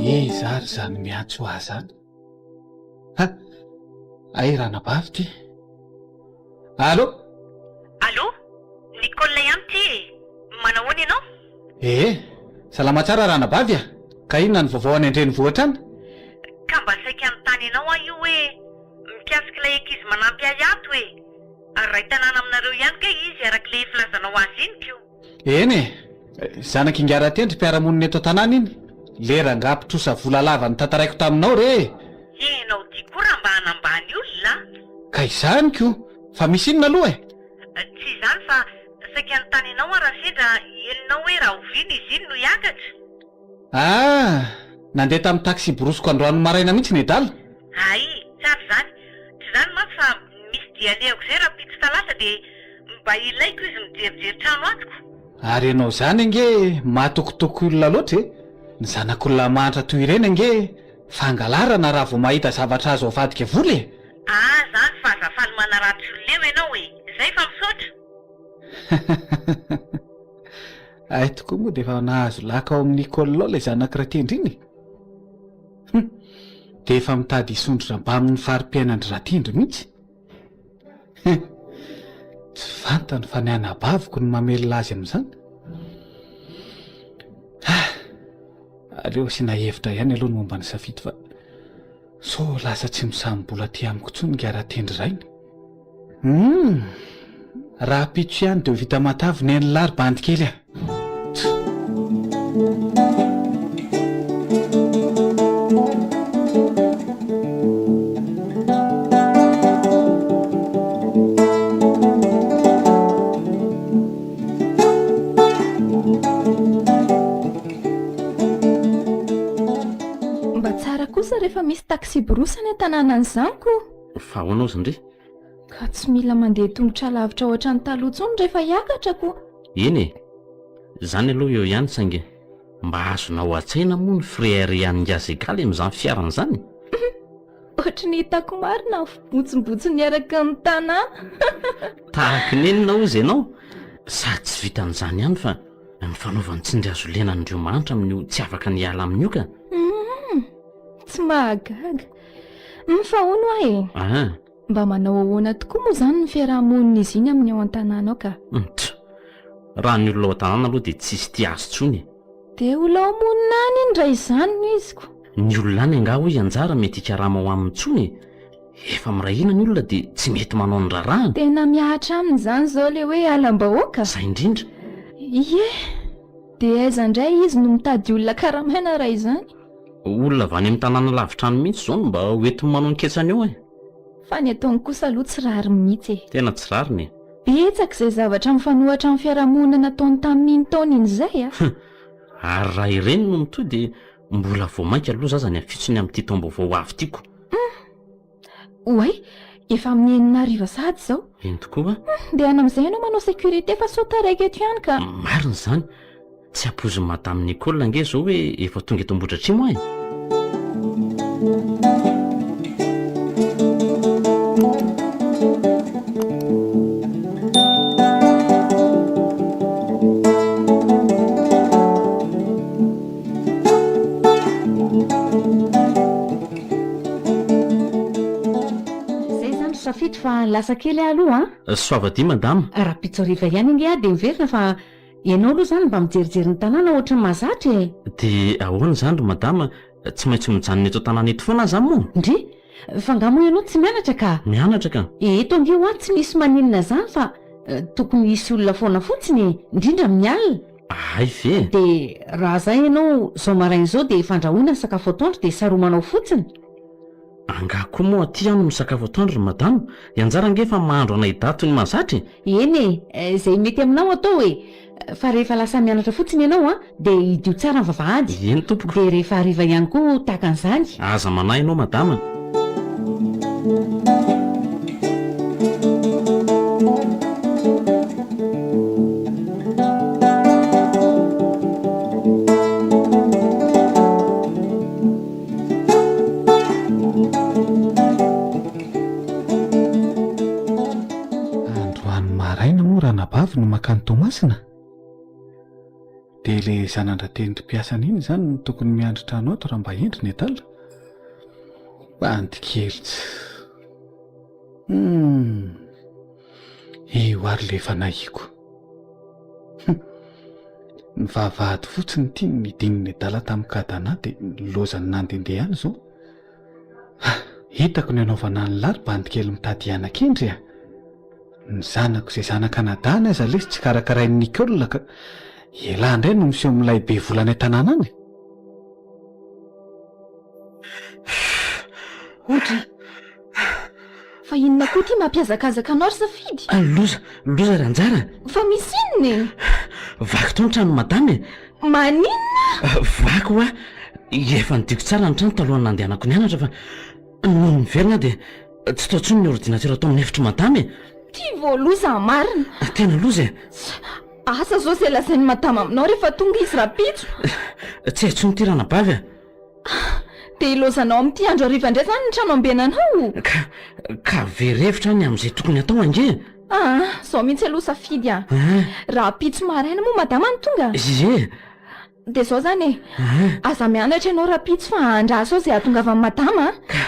Speaker 4: Iza ary izany miantso ahy izany? Ha! Hay ranabavy ity. Allô?
Speaker 9: Allô? Nicole ihany ity e! Manahoana ianao?
Speaker 4: Ee, salama tsara ranabavy a! Ka inona ny vaovao any an-drenivohitra any?
Speaker 9: Ka mba saika hanontany anao aho io hoe mikasika ilay ankizy manampy ahy ato e! Ary iray tanàna aminareo ihany kay izy araka ilay filazanao azy iny ko!
Speaker 4: Eny e! Zanak'ingahy Ratendry mpiara-monina eto an-tanàna iny. Le rangahy mpitrosa vola lava notantaraiko taminao re e!
Speaker 9: Ianao ty koa raha mba hanambany olona a!
Speaker 4: Ka izany ko! Fa misy inona aloha e?
Speaker 9: Tsy izany fa saika hanontany anao aho raha sendra henonao hoe rahoviana izy iny no hiakatra?
Speaker 4: Ah! Nandeha tamin'ny taxi-brousse-ko androany maraina mihitsy nedala.
Speaker 9: Hay, tsara izany. Tsy izany mantsy fa misy dia alehako izay rahampitso talata dia mba ilaiko izy mijerijery trano ato ko.
Speaker 4: Ary ianao izany ange matokitoky olona loatra e! Ny zanak'olona mahantra toy ireny ange fangalarana raha vao mahita zavatra azo avadika vola e!
Speaker 9: Ah zany fa aza faly manaratsy olona eo ianao e! Zay fa misaotra!
Speaker 4: Hay tokoa moa dia efa nahazo laka ao amin'ny Nicole ao ilay zanak'i Ratendry iny e! Hum! Dia efa mitady hisondrotra mbamin'ny fari-piainan-dry Ratendry mihitsy. Hum! Tsy fantany fa ny anabaviko no mamelona azy amin'izany. Ah! Aleo asiana hevitra ihany aloha ny momba ny safidy fa sao lasa tsy misambola aty amiko intsony ingahy Ratendry rainy. Humm! Rahampitso ihany dia ho vita matavy nen'lah ry bandy kely a!
Speaker 5: Mba tsara kosa rehefa misy taxi-brousse any an-tanànan'izany ko!
Speaker 6: Fa ahoana ozy ndry?
Speaker 5: Ka tsy mila mandeha tongotra lavitra ohatran'ny taloha intsony rehefa hiakatra ko!
Speaker 6: Eny e! Izany aloha eo ihany saingy mba azonao an-tsaina moa ny fireharehan'i Ngazegaly amin'izany fiarany izany?
Speaker 5: Ohatry ny hitako marina ny fibotsimbotsin'ny eraky ny tanàna!
Speaker 6: Tahaky ny inona hozy ianao? Sady tsy vitan'izany ihany fa ny fanaovany tsindry hazo lena an'ireo mahantra amin'io tsy afaka ny hiala amin'io ka!
Speaker 5: Humm! Tsy mahagaga. Humm fa hono hoa e!
Speaker 6: Aa!
Speaker 5: Mba manao ahoana tokoa moa izany ny fiaraha-monina izy iny amin'ny ao an-tanàna ao ka?
Speaker 6: Ntr! Raha ny olona ao an-tanàna aloha dia tsisy tia azy intsony e!
Speaker 5: Dia olona ao monina any iny raha izany no izy ko!
Speaker 6: Ny olona any angaha hoy anjara mety hikarama ao aminy intsony e! Efa miray hina ny olona dia tsy mety manao ny raharahany.
Speaker 5: Tena mihatra aminy izany izao ilay hoe halam-bahoaka?
Speaker 6: Izay indrindra!
Speaker 5: Ie! Dia aiza indray izy no mitady olona karamaina raha izany?
Speaker 6: Olona avy any amin'ny tanàna lavitra any mihitsy izao no mba ho entiny manao ny ketsany eo e!
Speaker 5: Fa ny ataony kosa aloha tsy rariny mihitsy e!
Speaker 6: Tena tsy rariny e!
Speaker 5: Betsaka izay zavatra mifanohatra amin'ny fiarahamonina nataony tamin'iny taona iny izay a!
Speaker 6: Ary raha ireny no mitohy dia mbola vao mainka loza aza ny hafitsony amin'ity taom-baovao ho avy ity ko!
Speaker 5: Hum! Oay! Efa amin'ny enina hariva sahady izao.
Speaker 6: Eny tokoa.
Speaker 5: Hum! Ndehana amin'izay ianao manao sécurité fa sao taraiky eto ihany ka!
Speaker 6: Marina izany! Tsy ampoizin'i Madame Nicole ange izao hoe efa tonga eto Ambohidratrimo aho e!
Speaker 1: Zay zany ry Safidy fa lasa kely aho aloha an!
Speaker 6: Soavadia madama.
Speaker 1: Rahampitso hariva ihany ange aho dia miverina fa ianao aloha izany mba mijerijery ny tanàna ohatry ny mahazatra e!
Speaker 6: Dia ahoana izany ry madama, tsy maintsy mijanona eto an-tanàna eto foana aho izany moa?
Speaker 1: Ndry! Fa angaha moa ianao tsy mianatra ka?
Speaker 6: Mianatra ka!
Speaker 1: Eto ange hoa tsy misy maninona izany fa tokony hisy olona foana fotsiny e! Indrindra amin'ny alina.
Speaker 6: Hay ve?
Speaker 1: Dia raha zay ianao izao maraina izao dia efa andrahoina ny sakafo atoandro dia saromanao fotsiny.
Speaker 6: Angaha koa moa aty aho no misakafo atoandro ry madama? I Anjara ange efa mahandro anay dahy toy ny mahazatra e!
Speaker 1: Eny e, izay mety aminao atao e! Fa rehefa lasa mianatra fotsiny ianao an, dia hidio tsara ny vavahady.
Speaker 6: Eny tompoko.
Speaker 1: Dia rehefa hariva ihany koa tahaka an'izany.
Speaker 6: Aza manahy ianao madama.
Speaker 4: Androany maraina moa ranabavy no mankany Toamasina? Dia ilay zanan-dRatendry mpiasany iny izany no tokony miandry trano ato raha mba hendry ny adala? Bandy kely tsy. Hum. Io ary ilay efa nahiko. Hum. Ny vavahady fotsiny ity no nidin'ny adala tamin'ny cadenas dia nilaozany nandehandeha any izao. Ha! Hitako ny anaovana an'lah ry bandy kely mitady hiana-kendry a! Ny zanako izay zanak'anadahiny aza lesy tsy karakarain'i Nicole ka elah indray no miseho milay be vola any an-tanàna any.
Speaker 5: Odry! Fa inona koa ity mampihazakazaka anao ry Safidy?
Speaker 6: Loza, loza ry Anjara a!
Speaker 5: Fa misy inona e?
Speaker 6: Vaky tao ny tranon'i Madama e!
Speaker 5: Maninona?
Speaker 6: Vaky hoa! Efa nodiako tsara ny trano talohan'ny nandehanako nianatra fa nony niverina aho dia tsy tao intsony ny ordinateur tao amin'ny efitr'i Madama e!
Speaker 5: Ty vao loza marina!
Speaker 6: Tena loza e!
Speaker 5: Asa zao izay lazain'i Madama aminao rehefa tonga izy rahampitso!
Speaker 6: Tsy hay intsony ity ranabavy a!
Speaker 5: Dia ilaozanao amin'ity andro hariva indray izany ny trano ambenanao?
Speaker 6: Ka, ka very hevitra aho ny amin'izay tokony hatao ange e!
Speaker 5: Aa, izao mihitsy aloha Safidy a! Rahampitso maraina moa Madama no tonga?
Speaker 6: Ie!
Speaker 5: Dia izao izany e! Aza mianatra ianao rahampitso fa andraso ao izay hahatongavan'i Madama a!
Speaker 6: Ka,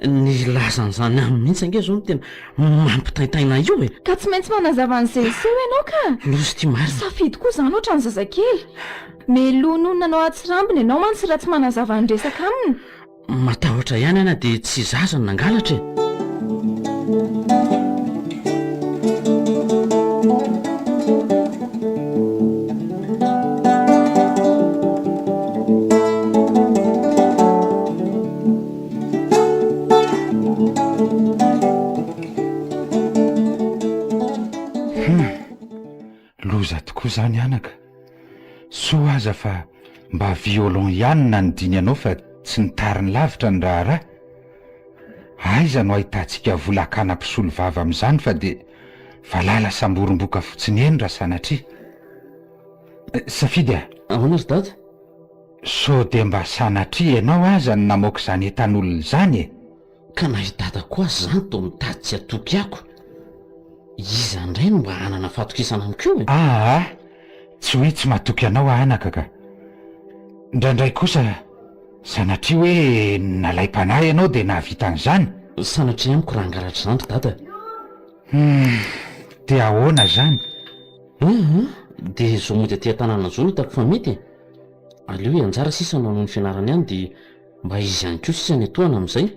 Speaker 6: ny hilaza an'izany aminy mihitsy ange izao no tena mampitaintaina ahy io e!
Speaker 5: Ka tsy maintsy manazava an'izay niseho ianao ka!
Speaker 6: Loza ity marina!
Speaker 5: Safidy koa izany ohatran'ny zazakely! Meloa noho ny nanao atsirambina ianao mantsy raha tsy manazava ny resaka aminy.
Speaker 6: Matahotra ihany aho na dia tsy izaho aza no nangalatra e.
Speaker 7: Hum! Loza tokoa izany anaka. Soa aza fa mba violon ihany no nanidiny anao fa tsy nitariny lavitra ny raharaha. Aiza no ahitantsika vola hakana mpisolo vava amin'izany fa dia valala samborim-boka fotsiny eny raha sanatria. Safidy a!
Speaker 6: Ahoana ry dada?
Speaker 7: Sao dia mba sanatria ianao aza no namoaka izany entan'olona izany e?
Speaker 6: Ka na i dada koa aza izany toa mitady tsy hatoky ako. Iza indray no mba hanana fahatokisana amiko eo e?
Speaker 7: Aa! Tsy hoe tsy matoky anao aho anaka ka. Indraindray kosa sanatria hoe nalaim-panahy ianao dia nahavita an'izany.
Speaker 6: Sanatria amiko raha hangalatra izany ry dada.
Speaker 7: Hum! Dia ahoana izany?
Speaker 6: Hum! Dia izao mody aty an-tanàna izao no hitako fa mety e. Aleo i Anjara sisa no hanohy ny fianarany any dia Mba izy ihany koa sisa ny etoana amin'izay,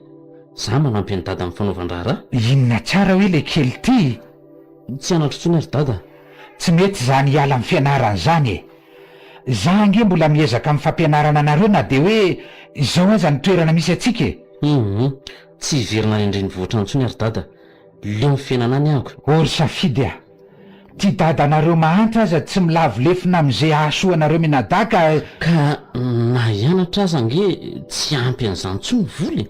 Speaker 6: za manampy an'i dada amin'ny fanaovan-draharaha.
Speaker 7: Inona tsara hoe le kely ty?
Speaker 6: Tsy hianatra intsony aho ry dada.
Speaker 7: Tsy mety izany hiala amin'ny fianarana izany e! Za ange mbola miezaka amin'ny fampianarana anareo na dia hoe izao aza ny toerana misy antsika e!
Speaker 6: Hum, tsy hiverina any an-drenivohitra intsony aho ry dada, leo ny fiainana any ahako.
Speaker 7: Ô ry Safidy a! Ty dadanareo mahantra aza tsy milavo lefona amze hahasoa anareo mianadahy ka.
Speaker 6: Ka na hianatra aza ange tsy ampy an'izany intsony ny vola e!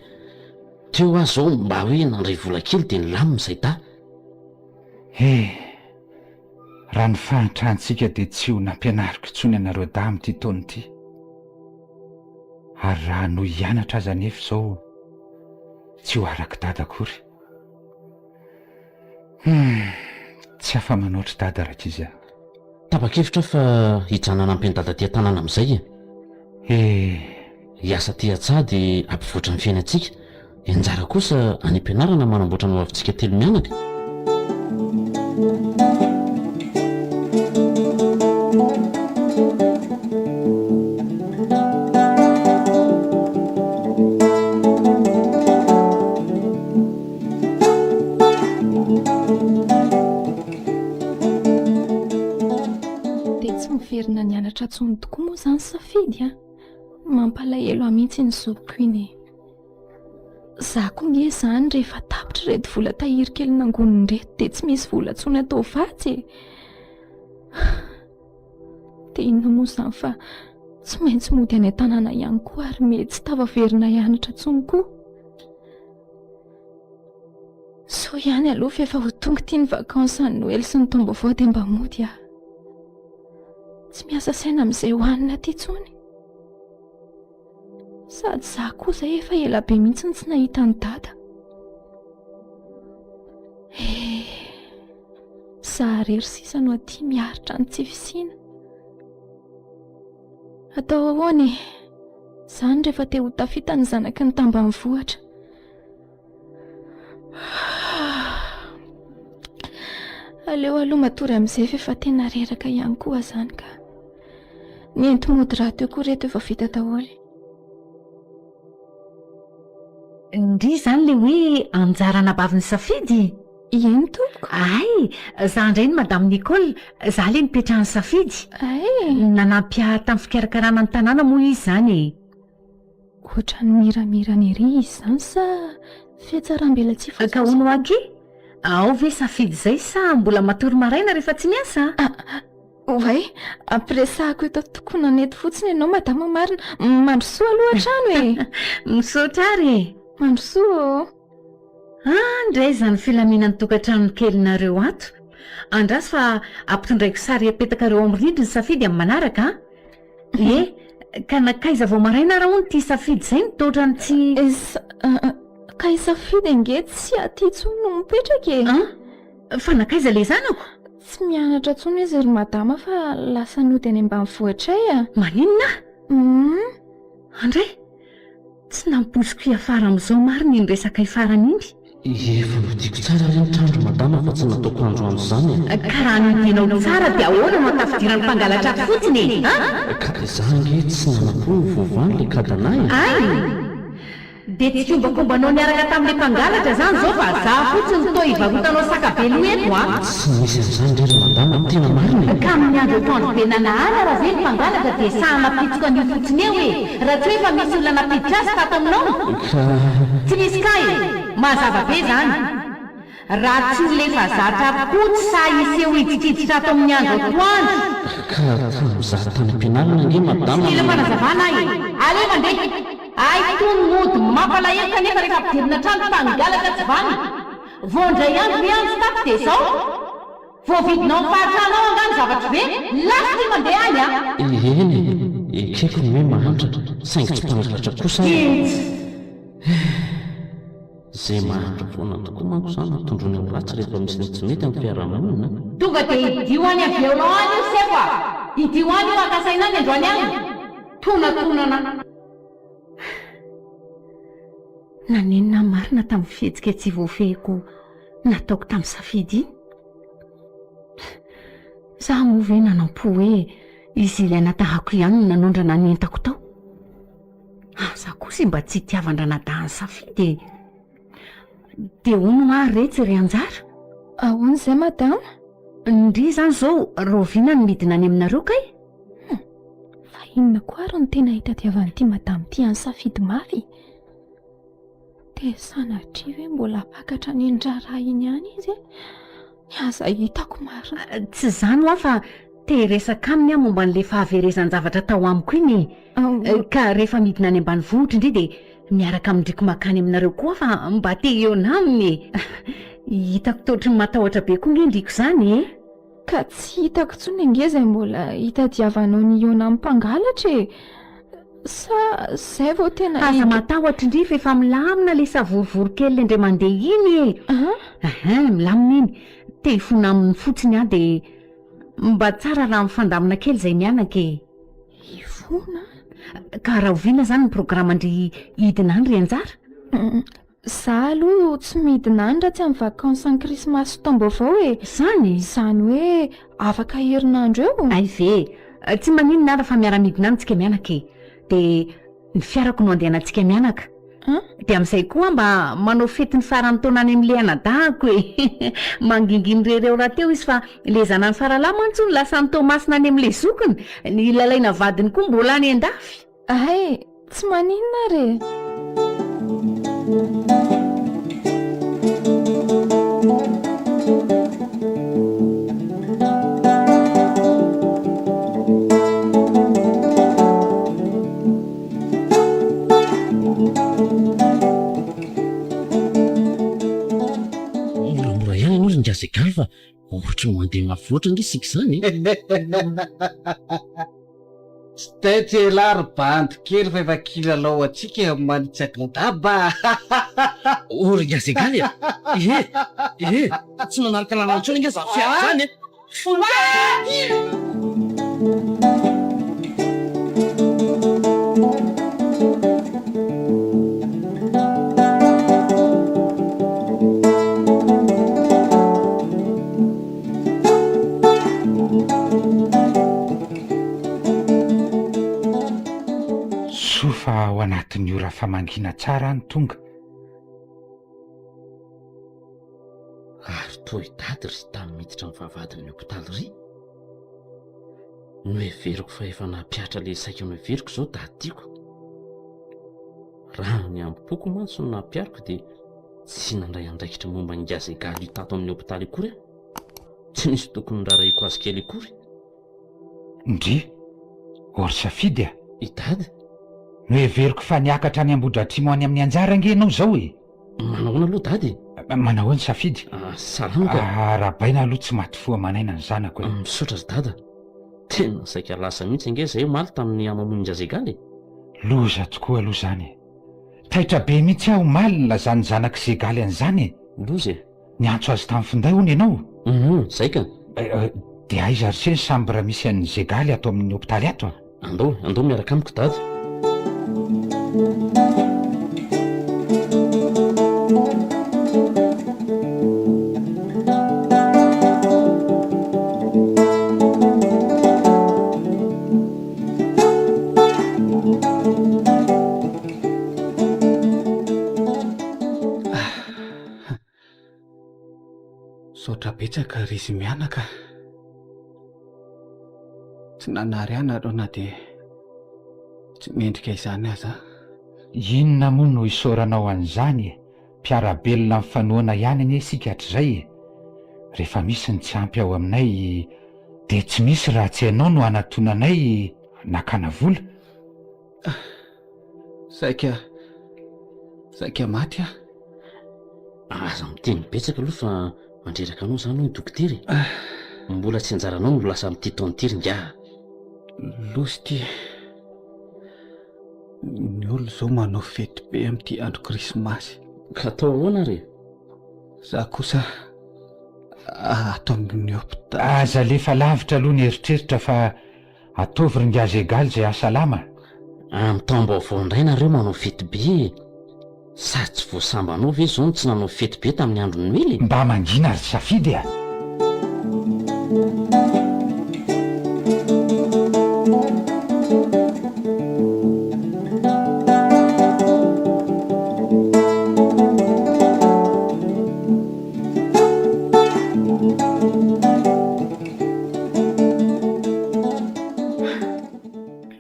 Speaker 6: Teo aho zao mba hoe nandray vola kely dia nilamina izay dahy.
Speaker 7: He! Raha ny fahantrantsika dia tsy ho nampianariko intsony anareo dahy amin'ity taona ity. Ary raha hanohy hianatra aza anefa izao tsy ho arak'i dada akory. Humm, tsy afa-manoatra dada rankizy a.
Speaker 6: Tapa-kevitra aho fa hijanona hanampy an'i dada aty an-tanàna amin'izay e.
Speaker 7: He.
Speaker 6: Hiasa aty an-tsaha dia hampivoatra ny fiainantsika. I Anjara kosa any am-pianarana manamboatra ny hoavintsika telo mianaka.
Speaker 5: Dia tsy miverina nianatra intsony tokoa moa izany Safidy a! Mampalahelo ahy mihitsy iny zokiko iny e! Za koa nge zany rehefa tapitra ireto vola tahiry kely nangonina ireto dia tsy misy vola intsony atao vatsy e. Dia inona moa izany fa tsy maintsy mody any an-tanàna ihany koa ary mety tsy tafaverina hianatra intsony koa. Soa ihany aloha fa efa ho tonga ity ny vacances ny Noely sy ny taom-baovao dia mba mody aho. Tsy miasa saina amin'izay hohanina aty intsony. Sady za koa izay efa ela be mihitsy no tsy nahita an'i Dada. Eh, za irery sisa no aty miaritra ny tsy fisiana. Atao ahoana e? Izany rehefa te ho tafita ny zanaky ny tambanivohitra. Aleo aloha matory amin'izay fa efa tena reraka ihany koa izany ka. Ny enti-mody rahateo koa reto efa vita daholo.
Speaker 1: Ndry izany le hoe anjara anabavin'i Safidy?
Speaker 5: Eny tompoko.
Speaker 1: Hay, za indray ny Madame Nicole, za le nipetrahan'i Safidy.
Speaker 5: Hay.
Speaker 1: Nanampy ahy tamin'ny fikarakarana ny tanàna moa izy izany e.
Speaker 5: Ohatran'ny miramirana ery izy izany sa fihatsaram-belatsihy fotsiny?
Speaker 1: Ka hono aky, ao ve Safidy izay sa mbola matory maraina rehefa tsy miasa?
Speaker 5: Oay, ampiresahako eto an-tokonana eto fotsiny ianao madama marina. Mandrosoa aloha hatrany e!
Speaker 1: Misaotra ary e!
Speaker 5: Mandrosoa ô!
Speaker 1: Andray izany filaminan'ny tokantrano kelinareo ato. Andraso fa ampitondraiko sary apetakareo amin'ny rindrina Safidy amin'ny manaraka a! Ie, ka nankaiza vao maraina ara hono ity Safidy izay no toa ohatran'ny tsy.
Speaker 5: Ka i Safidy ange tsy aty intsony no mipetraka e!
Speaker 1: An! Fa nankaiza ilay zanako?
Speaker 5: Tsy mianatra intsony izy ry madama fa lasa nody any ambanivohitray a!
Speaker 1: Maninona?
Speaker 5: Hum!
Speaker 1: Andray! Tsy nampoiziko hiafara amin'izao marina iny resakay farany iny.
Speaker 6: Efa nodiako tsara re ny trano ry madama fa tsy nataoko androandro izany e!
Speaker 1: Ka raha nodianao tsara dia ahoana no ahatafidiran'ny mpangalatra ato fotsiny e? An?
Speaker 6: Ka za ange tsy nanam-po ny voavany le kadana e!
Speaker 1: Hay! Dia tsy kombakombanao niaraka tamin'ilay mpangalatra izany izao fa za fotsiny toa hivarotanao saka be loha eto a!
Speaker 6: Tsy misy an'izany re ry madama, tena marina e!
Speaker 1: Ka amin'ny andro atoandro be nanahary ara ve ny mpangalatra dia sahy hanapitsoka an'io fotsiny eo e! Raha tsy hoe efa misy olona nampiditra azy tato aminao?
Speaker 6: Ka.
Speaker 1: Tsy misy ka e! Mazava be izany! Raha tsy olona efa zatra koa tsy sahy hiseho hidikiditra ato amin'ny andro atoandro.
Speaker 6: Ka tamin'izaho tany am-pianarana ange madama
Speaker 1: Tsy mila
Speaker 6: no.
Speaker 1: fanazavana aho e! Aleo mandeha! Hay tony mody mampalahelo kanefa rehefa ampidirina an-trano mpangalatra tsy vanona. Vao indray andro ve any tsy tato dia izao? Voavidinao amin'ny fahatranao angaha ny zavatro ve? Lafo ity mandeha any a!
Speaker 6: Eny e, ekeko ny hoe mahantra saingy tsy mpangalatra kosa aho e!
Speaker 1: Intsy!
Speaker 6: Izay mahantra foana tokoa manko izany no tondroina ho ratsy rehefa misy ny tsy mety amin'ny fiarahamonina.
Speaker 1: Tonga dia idio any avy eo nao any io sefo a! Idio any io haka saina any androany alina! Tonatonana. Nanenina aho marina tamin'ny fihetsika tsy voafehiko nataoko tamin'ny safidy iny. Za moa ve nanampo hoe izy ilay natahako ihany no nanondrana ny entako tao? Aza kosa e mba tsy itiavan-dranadahy an'i Safidy e! Dia hono hoa retsy ry Anjara?
Speaker 5: Ahoana izay madama?
Speaker 1: Ndry izany izao rahoviana no midina any aminareo kay?
Speaker 5: Hum! Fa inona koa ary no tena itadiavan'ity madama ity an'i Safidy mafy? Dia sanatria ve mbola hampakatra an'iny raharaha iny ihany izy e? Ny aza hitako marina.
Speaker 1: Tsy izany hoa fa te hiresaka aminy aho momba an'ilay fahaverezan-javatra tao amiko iny e. Ka rehefa midina any ambanivohitra indry dia miaraka amin-driko mankany aminareo koa aho fa mba te hihaona aminy e. Hitako toa ohatry ny matahotra be koa nge ndriko izany e.
Speaker 5: Ka tsy hitako intsony ange izay mbola hitadiavanao ny hihaona amin'ny mpangalatra e! Sa izay vao tena
Speaker 1: Aza matahotra ndry fa efa milamina ilay savorovoro kely ilay indray mandeha iny e! Ahin, milamina iny. Te hifona aminy fotsiny aho dia mba tsara raha mifandamina kely izay mianaka e!
Speaker 5: Hifona?
Speaker 1: Ka rahoviana izany ny programan-dry hidina any ry Anjara?
Speaker 5: Za aloha tsy midina any raha tsy amin'ny vacances ny krismasy sy taom-baovao e!
Speaker 1: Izany?
Speaker 5: Izany hoe afaka herinandro eo?
Speaker 1: Hay ve! Tsy maninona ara fa miara-midina any tsika mianaka e! Dia ny fiarako no andehanantsika mianaka. Dia amin'izay koa mba manao fetin'ny faran'ny taona any amin'ilay anadahako e! Mangingina irery ao rahateo izy fa ilay zanany faralahy mantsy hono lasa any Toamasina any amin'ilay zokiny, ny Lalaina vadiny koa mbola any an-dafy.
Speaker 5: Hay, tsy maninona ary e!
Speaker 6: Ohatra ny mandeha mafy loatra ange isika izany e!
Speaker 4: Tsy taitra elah ry bandy kely fa efa kilalao antsika e manitsaka daba a!
Speaker 6: Oh ry Gazegaly a! Ehe! Ehe! Tsy nanaraka lalana intsony ange izany fiara izany e!
Speaker 7: Soa fa ao anatin'ny ora famangiana tsara aho no tonga.
Speaker 6: Ary toa i Dady ry tany miditra ny vavahadin'ny hopitaly ry. Noheveriko fa efa nampihatra ilay saika noheveriko izao Dady tiako. Raha ny hambom-poko mantsy no nampihariko dia tsy nandray andraikitra momba ny gaz egaly io tato amin'ny hopitaly akory aho. Tsy nisy tokony norarahiko azy kely akory.
Speaker 7: Ndry! Or safidy a!
Speaker 6: I Dada?
Speaker 7: Noheveriko fa niakatra any Ambohidratrimo any amin'ny anjara ange ianao izao e!
Speaker 6: Manahoana aloha Dada e?
Speaker 7: Manahoana Safidy?
Speaker 6: Salama ka!
Speaker 7: Arahabaina aloha tsy maty fo aman'aina ny zanako e!
Speaker 6: Misaotra ry Dada. Tena saika lasa mihitsy ange izay omaly tamin'ny hamamoan'i Gazegaly e!
Speaker 7: Loza tokoa aloha izany e! Taitra be mihitsy aho omaly nilazan'ny zanak'i Zegaly an'izany e!
Speaker 6: Loza e!
Speaker 7: Niantso azy tamin'ny finday hono ianao?
Speaker 6: Hum, izay ka!
Speaker 7: Dia aiza ry se ny chambre misy an'i Zegaly ato amin'ny hopitaly ato a?
Speaker 6: Andao, andao miaraka amiko Dada.
Speaker 4: Misaotra betsaka ry izy mianaka. Tsy nanary ahy nareo na dia tsy mendrika izany aza.
Speaker 7: Inona moa no isaoranao an'izany e? Mpiara-belona mifanohana ihany anie isika hatrizay e! Rehefa misy ny tsy ampy ao aminay dia tsy misy raha tsy ianao no hanatonanay nakana vola.
Speaker 4: Saika, saika maty aho.
Speaker 6: Aza miteny betsaka aloha fa mandreraka anao izany hoy ny dokotera e. Mbola tsy anjaranao no lasa amin'ity taona ity ry ingahy a.
Speaker 4: Loza ity. Ny olona izao manao fety be amin'ity andro krismasy.
Speaker 6: Ka atao ahoana ary e?
Speaker 4: Za kosa ato amin'ny hopitaly.
Speaker 7: Aza alefa lavitra aloha ny eritreritra fa Ataovy ry ngah Zegaly izay hahasalama a!
Speaker 6: Amin'ny taom-baovao indray nareo manao fety be e! Sady tsy vao sambanao ve izao no tsy nanao fety be tamin'ny andron'ny Noely e?
Speaker 7: Mba mangina ry Safidy a!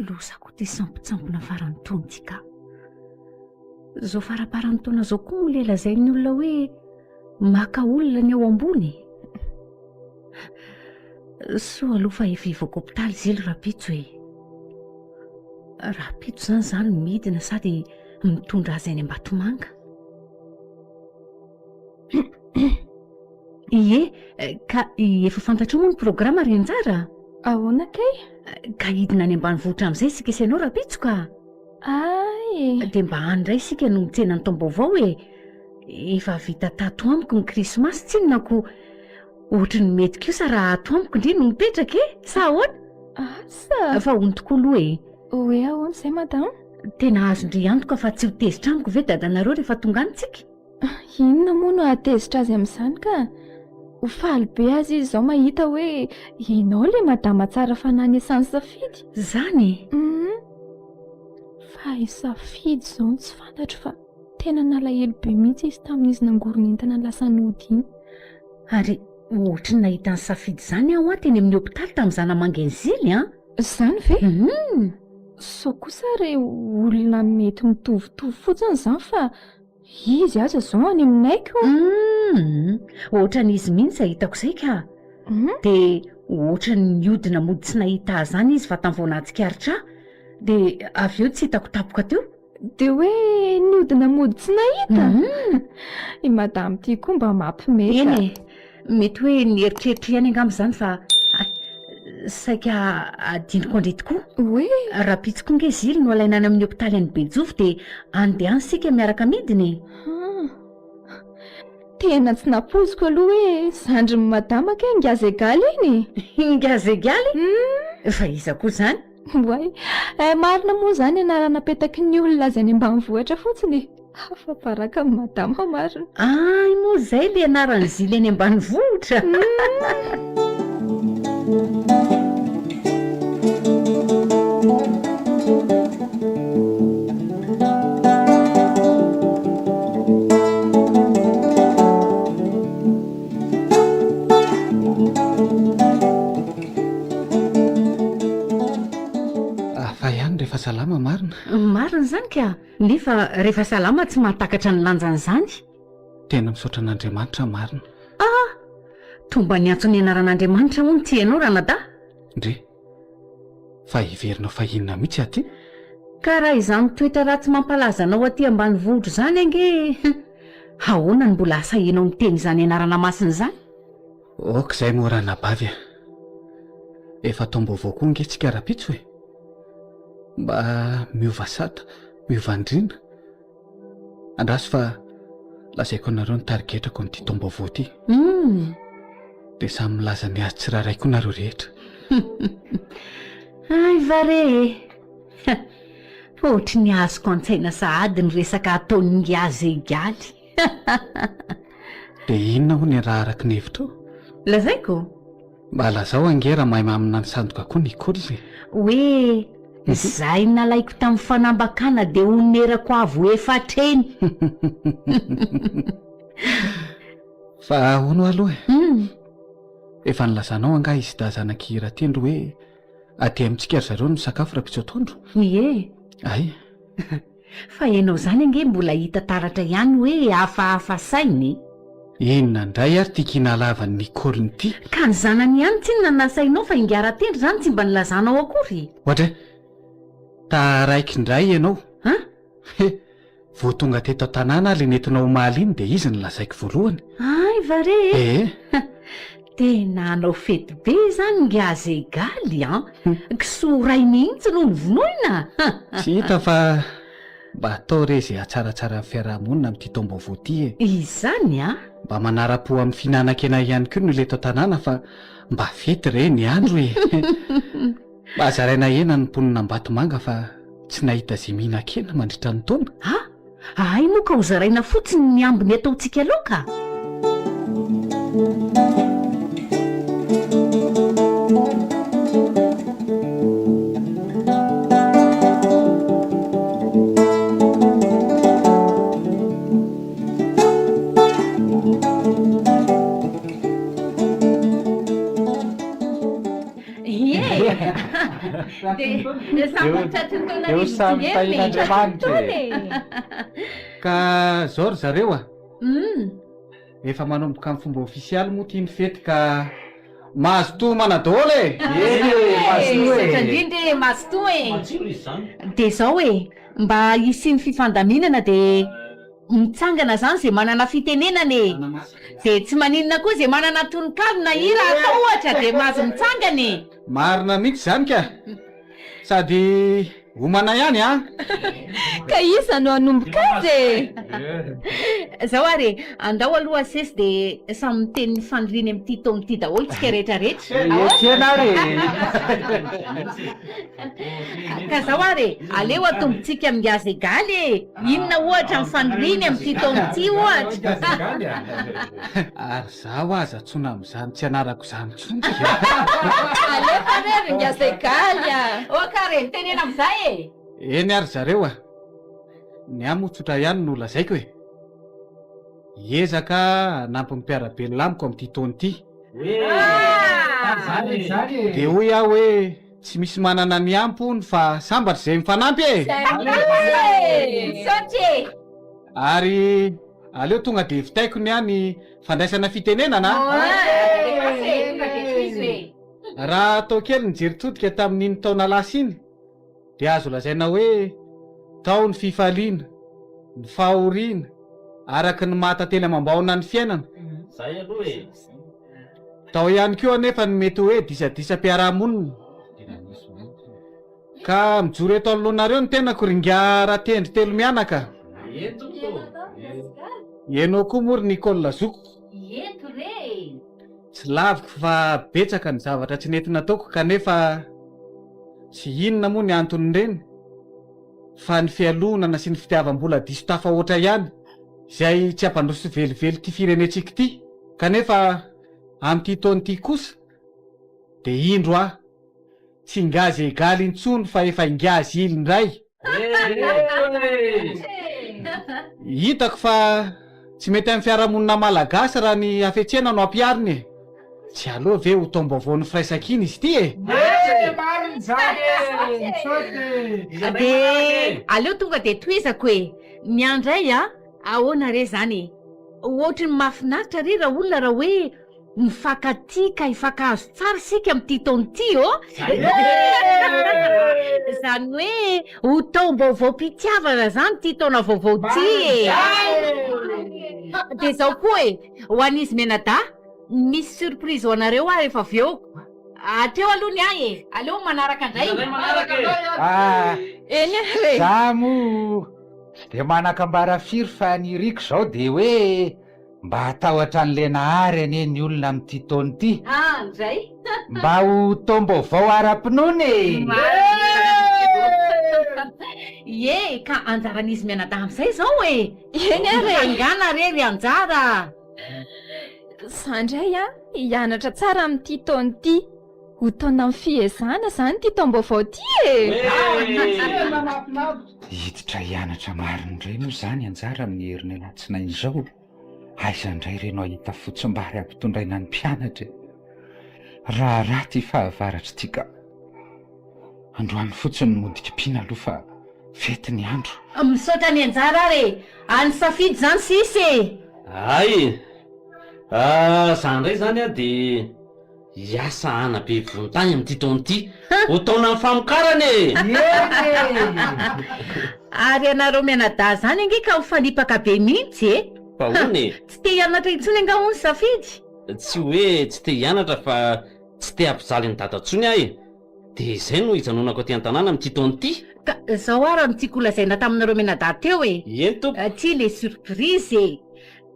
Speaker 1: Loza koa ity sampontsampona faran'ny taona ity ka. Izao faramparan'ny taona izao koa moa ilay lazain'ny olona hoe maka olona ny ao ambony. Soa aloha fa efa hivoaka hopitaly Zily rahampitso e. Rahampitso izany izaho no midina sady mitondra azy any Ambatomanga. Ie, ka efa fantatrao moa ny programa ry Anjara?
Speaker 5: Ahoana kay?
Speaker 1: Ka hidina any ambanivohitra amin'izay isika sy ianao rahampitso ka!
Speaker 5: Ay!
Speaker 1: Dia mba any indray isika no mitsena ny taom-baovao e! Efa vita tato amiko ny krismasy tsinona ko ohatry ny mety kosa raha ato amiko ndry no mipetraka e! Sa ahoana?
Speaker 5: Asa!
Speaker 1: Fa hono tokoa aloha e!
Speaker 5: Hoe ahoana izay madama?
Speaker 1: Tena azon-dry antoka fa tsy ho tezitra amiko ve dadanareo rehefa tonga any tsika?
Speaker 5: Inona moa no hahatezitra azy amin'izany ka? Ho faly be aza izy izao mahita hoe ianao ilay madama tsara fanahy niasan'i Safidy.
Speaker 1: Izany e?
Speaker 5: Hum. Fa i Safidy izao no tsy fantatro fa tena nalahelo be mihitsy izy tamin'izy nangorona entana lasa nody iny.
Speaker 1: Ary ohatry ny nahita an'i Safidy izany aho teny amin'ny hopitaly tamin'izaho namangy an'i Zily an!
Speaker 5: Izany ve?
Speaker 1: Hum.
Speaker 5: Sao kosa re olona mety mitovitovy fotsiny izany fa Izy aza izao any aminay ko.
Speaker 1: Humm! Ohatran'izy mihitsy ahitako izay ka! Dia ohatran'ny nihodina mody tsy nahita ahy izany izy vantany vao nahatsikaritra ahy. Dia avy eo tsy hitako tampoka teo.
Speaker 5: Dia hoe nihodina mody tsy nahita? I madame ity koa mba mampime ka.
Speaker 1: Eny e! Mety hoe nieritreritra ihany angamba izany fa saika adinoko andry tokoa.
Speaker 5: Hoe?
Speaker 1: Rahampitso koa nge Zily no alaina any amin'ny hopitaly any Bejofo dia any dia any isika miaraka midina e!
Speaker 5: Hum. Tena tsy nampoiziko aloha hoe zandrin'i madama kay Ingazegaly iny e!
Speaker 1: Ingazegaly? Fa iza koa izany?
Speaker 5: Oay, eh marina moa izany anarana apetaky ny olona azy any ambanivohitra fotsiny e! Afa-baraka amin'i madama marina.
Speaker 1: Ay moa izay le anaran'i Zily any ambanivohitra?
Speaker 4: Hafa ihany rehefa salama marina.
Speaker 1: Marina izany ka! Nefa rehefa salama tsy mahatakatra ny lanjan'izany.
Speaker 4: Tena misaotra an'Andriamanitra marina.
Speaker 1: Ah! Toa mba niantso ny anaran'Andriamanitra hono ity ianao ranadahy?
Speaker 4: Ndry! Fa heverinao fa inona mihitsy aty?
Speaker 1: Ka raha izany toetra ratsy mampalaza anao aty ambanivohitra izany ange ahoana no mbola asahianao miteny izany anarana masina izany?
Speaker 4: Ok izay moa ranabavy a! Efa taom-baovao koa ange tsika rahampitso e! Mba miova sata, miova andriana. Andraso fa lazaiko anareo ny tarigetrako amin'ity taom-baovao ity.
Speaker 1: Humm.
Speaker 4: Dia samy milaza ny azy tsirairay koa nareo rehetra.
Speaker 1: Hay va re e! Ohatry ny azoko an-tsaina sahady ny resaka ataon'ingahy Zegaly.
Speaker 4: Dia inona hono ny raha araka ny hevitrao?
Speaker 1: Lazaiko?
Speaker 4: Mba lazao ange raha mahay maminany sandoka koa Nicole e!
Speaker 1: Hoe izay nalaiko tamin'ny fanambakana dia honerako avo efatra eny.
Speaker 4: Fa hono aloha e! Efa nilazanao angaha i Sida zanak'i Ratendro hoe aty amintsika ry zareo no misakafo rahampitso atoandro?
Speaker 1: Ie.
Speaker 4: Ay.
Speaker 1: Fa ianao izany ange mbola hita taratra ihany hoe hafahafa saina e!
Speaker 4: Inona indray ary ity kinalavan'i Nicole ity?
Speaker 1: Ka ny zanany ihany tsinona no nasainao fa ingahy Ratendro izany tsy mba nilazanao akory e!
Speaker 4: Ohatra e! Taraiky indray ianao!
Speaker 1: An?
Speaker 4: He! Vao tonga teto an-tanàna aho ilay nentinao omaly iny dia izy no lazaiko voalohany.
Speaker 1: Hay va re e!
Speaker 4: Ee!
Speaker 1: Tena hanao fety be izany ingahy Zegaly an! Kisoa iray mihitsy no novonoina!
Speaker 4: Tsy hita fa mba atao re izay hahatsaratsara ny fiaraha-monina amin'ity taom-baovao ity e!
Speaker 1: Izany an!
Speaker 4: Mba manara-po amin'ny fihinanan-kena ihany koa ny olona eto an-tanàna fa mba fety re ny andro e! Mba zaraina hena ny mponin'Ambatomanga fa tsy nahita izay mihinan-kena mandritra ny taona.
Speaker 1: A! Ahay moa ka ho zaraina fotsiny ny ambiny ataontsika laoka? Ie! Dia samy ho tratry ny taona
Speaker 7: Dia ho samy
Speaker 1: rivotra e!
Speaker 7: tahin'Andriamanitra e!
Speaker 4: Ka zao ry zareo a!
Speaker 1: Hum.
Speaker 4: Efa manomboka amin'ny fomba ofisialy moa ity ny fety ka mazotoa homana daholo e!
Speaker 7: Eny e, mazotoa e!
Speaker 1: Misaotra indrindra e, mazotoa e!
Speaker 6: Matsiro izy izany.
Speaker 1: Dia izao e, mba hisian'ny fifandaminana dia mitsangana izany izay manana fitenenana e! Dia tsy maninona koa izay manana tononkalo na hira atao ohatra dia mahazo mitsangana e!
Speaker 4: Marina mihitsy izany ka! Sady homana ihany an!
Speaker 5: Ka iza no hanomboka azy e?
Speaker 1: Zao ary e, andao aloha asesy dia samy miteny ny faniriany amin'ity taona ity daholo tsika rehetra rehetra.
Speaker 7: Ekena ary e!
Speaker 1: Ka zao ary e, aleo atombontsika amin'ny gaz egaly e! Inona ohatra ny faniriany amin'ity taona ity ohatra?
Speaker 4: Ary zaho aza antsoina amin'izany tsy anarako izany intsony ka!
Speaker 5: Alefa re ry Ngazegaly a!
Speaker 1: Ok ary e, mitenena amin'izay e!
Speaker 4: Eny ary zareo a! Ny ahy moa tsotra ihany no lazaiko e! Hiezaka hanampy ny mpiara-belona amiko amin'ity taona ity. Dia hoy aho hoe tsy misy manana ny ampy hono fa sambatra izay mifanampy e!
Speaker 1: Misaotra e!
Speaker 4: Ary aleo tonga dia vitaiko ny ahy ny fandraisana fitenenana a! Raha atao kely ny jery todika tamin'iny taona lasa iny dia azo lazaina hoe tao ny fifaliana, ny fahoriana, araka ny maha tantely amam-baona ny fiainana.
Speaker 6: Zay aloha e!
Speaker 4: Tao ihany koa anefa ny mety hoe disadisam-piarahamonina. Ka mijoro eto anoloanareo ny tenako ry ingahy Ratendry telo mianaka. Ianao koa moa ry Nicole zokiko.
Speaker 1: Eto re e!
Speaker 4: Tsy laviko fa betsaka ny zavatra tsy nety nataoko kanefa tsy inona moa ny anton'ireny fa ny fialonana sy ny fitiavam-bola diso tafahoatra ihany izay tsy hampandroso velively ity firenentsika ity kanefa amin'ity taona ity kosa dia indro aho Tsy ingahy Zegaly intsony fa efa ingahy Zily indray. Hitako fa tsy mety amin'ny fiarahamonina malagasy raha ny hafetsena no ampiharina e! Tsy aleo ve ho taom-baovaon'ny firaisankina izy ity e?
Speaker 1: Dia aleo tonga dia tohizako e! Ny ahy indray a! Ahoana re izany e? Ohatry ny mahafinaritra re raolona raha hoe Mifankatia ka hifankahazo tsara isika amin'ity taona ity ô! Izany hoe ho taom-baovaom-pitiavana izany ity taona vaovao ity e! Dia izao koa e, ho an'izy mianadahy, misy surprise ho anareo aho rehefa avy eo. Hatreo aloha ny ahy e! Aleo manaraka indray!
Speaker 7: Ah,
Speaker 5: Eny ary e!
Speaker 7: Za moa tsy dia manan-kambara firy fa ny iriko izao dia hoe Mba hatahotra an'i Lenahary anie ny olona amin'ity taona ity.
Speaker 1: Ah ndray!
Speaker 7: Mba ho taom-baovao ara-pinoana e!
Speaker 1: Ie, ka anjaran'izy mianadahy amin'izay izao e!
Speaker 5: Eny ary e!
Speaker 1: Mitsangàna re ry Anjara a!
Speaker 5: Za ndray an, hianatra tsara amin'ity taona ity. Ho taonan'ny fiezahana izany ity taom-baovao ity e!
Speaker 7: Hiditra hianatra marina indray moa izany Anjara amin'ny herin'ny alatsinainy izao? Aiza indray re no hahita fotsim-bary hampitondraina ny mpianatra e? Raharaha ity fahavaratra ity ka! Androany fotsiny no mody kipiana aloha fa fety ny andro.
Speaker 1: Misaotra an'i Anjara ary e! Any safidy izany sisa e!
Speaker 6: Hay e! Za indray izany an dia Hiasa hanabe vontany amin'ity taona ity. Ho taonan'ny famokarana e!
Speaker 7: Eny e!
Speaker 1: Ary ianareo mianadahy izany ange ka mifanipaka be mihitsy e!
Speaker 6: Fa ahoana e?
Speaker 1: Tsy te hianatra intsony angaha hono Safidy?
Speaker 6: Tsy hoe tsy te hianatra fa tsy te hampijaly an'i Dada intsony aho e! Dia izay no hijanonako aty an-tanàna amin'ity taona ity.
Speaker 1: Ka izao ara no tiako holazaina taminareo mianadahy teo e!
Speaker 6: Eny tompoko.
Speaker 1: Ity ilay surprise e!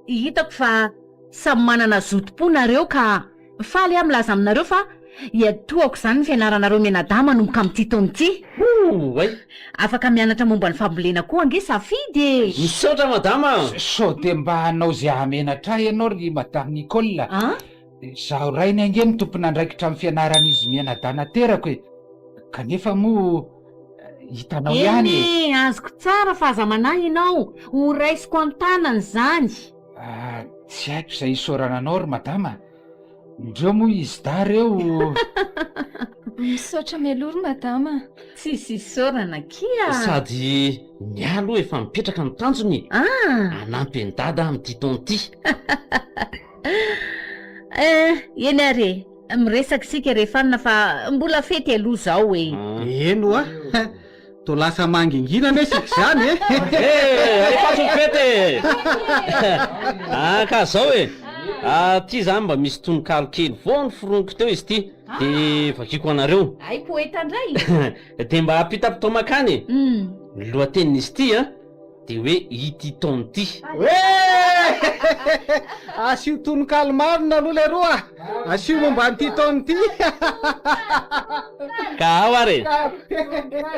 Speaker 1: Hitako fa samy manana zotom-po nareo ka faly aho milaza aminareo fa hiatohako izany ny fianaranareo mianadahy manomboka amin'ity taona ity.
Speaker 6: Oay!
Speaker 1: Afaka mianatra momba ny fambolena koa ange Safidy e!
Speaker 6: Misaotra madama a!
Speaker 7: Sao dia mba hanao izay hahamenatra ahy ianao ry madame Nicole a! Izaho rainy ange no tompon'andraikitra amin'ny fianaran'izy mianadahy naterako e! Kanefa moa hitanao ihany e!
Speaker 1: Eny e! Azoko tsara fa aza manahy ianao, ho raisiko an-tanana izany.
Speaker 7: Ah, tsy haiko izay hisaorana anao ry madama. Ndreo moa izy dahy reo.
Speaker 5: Misaotra mialoha ry madama.
Speaker 1: Tsisy isaorana akia.
Speaker 6: Sady ny ahy aloha efa mipetraka ny tanjona e.
Speaker 1: Ah!
Speaker 6: Hanampy an'i dada aho amin'ity taona ity.
Speaker 1: Eh, eny ary e. Miresaka isika rehefa anona fa mbola fety aloha izao e.
Speaker 4: Eny hoa. Toa lasa mangingina anie isika izany e!
Speaker 6: Eh, alefaso ny fety e! Ah, ka zao e! Ah, ty zany mba misy tononkalo kely vao noforoniko teo izy ity, de vakiko anareo.
Speaker 1: Hay poeta ndray!
Speaker 6: De mba ampitapitao makany e! Ny lohatenin'izy ity an, de hoe ity taona ity.
Speaker 4: Hoe! Asio tononkalo marina aloha leroa a! Asio momba an'ity taona ity!
Speaker 6: Ka ao ary e!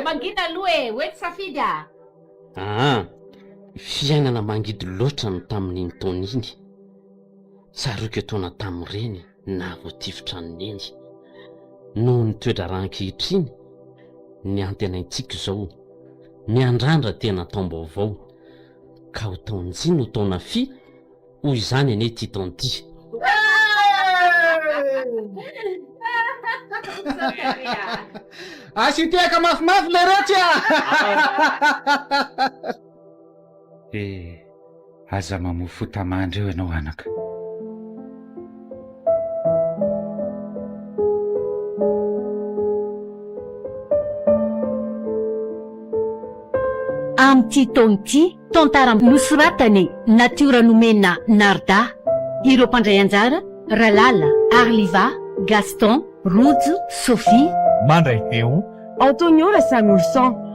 Speaker 1: Mangina aloha e! Hoe tsy safidy a!
Speaker 6: Aa! Fiainana mangidy loatra no tamin'iny taona iny. Tsaroiko etoana tamin'ireny nahavoatifitra an'i Neny. Noho ny toe-draharaha ankehitriny, ny antenaintsika izao, miandrandra tena taom-baovao, ka ho taon-jy no taona fy, hoy izany anie ity taona ity.
Speaker 4: Asio tehaka mafimafy lerotsy a!
Speaker 7: Eh, aza mamoa fota-mandry eo ianao anaka.
Speaker 1: Amin'ity taona ity, tantara nosoratan'i Natiora Nomena Narda, ireo mpandray anjara, Ralala. Arliva, Gaston, Rojo, Sophie.
Speaker 2: Mandray feo.
Speaker 3: Antonio Rasamolson.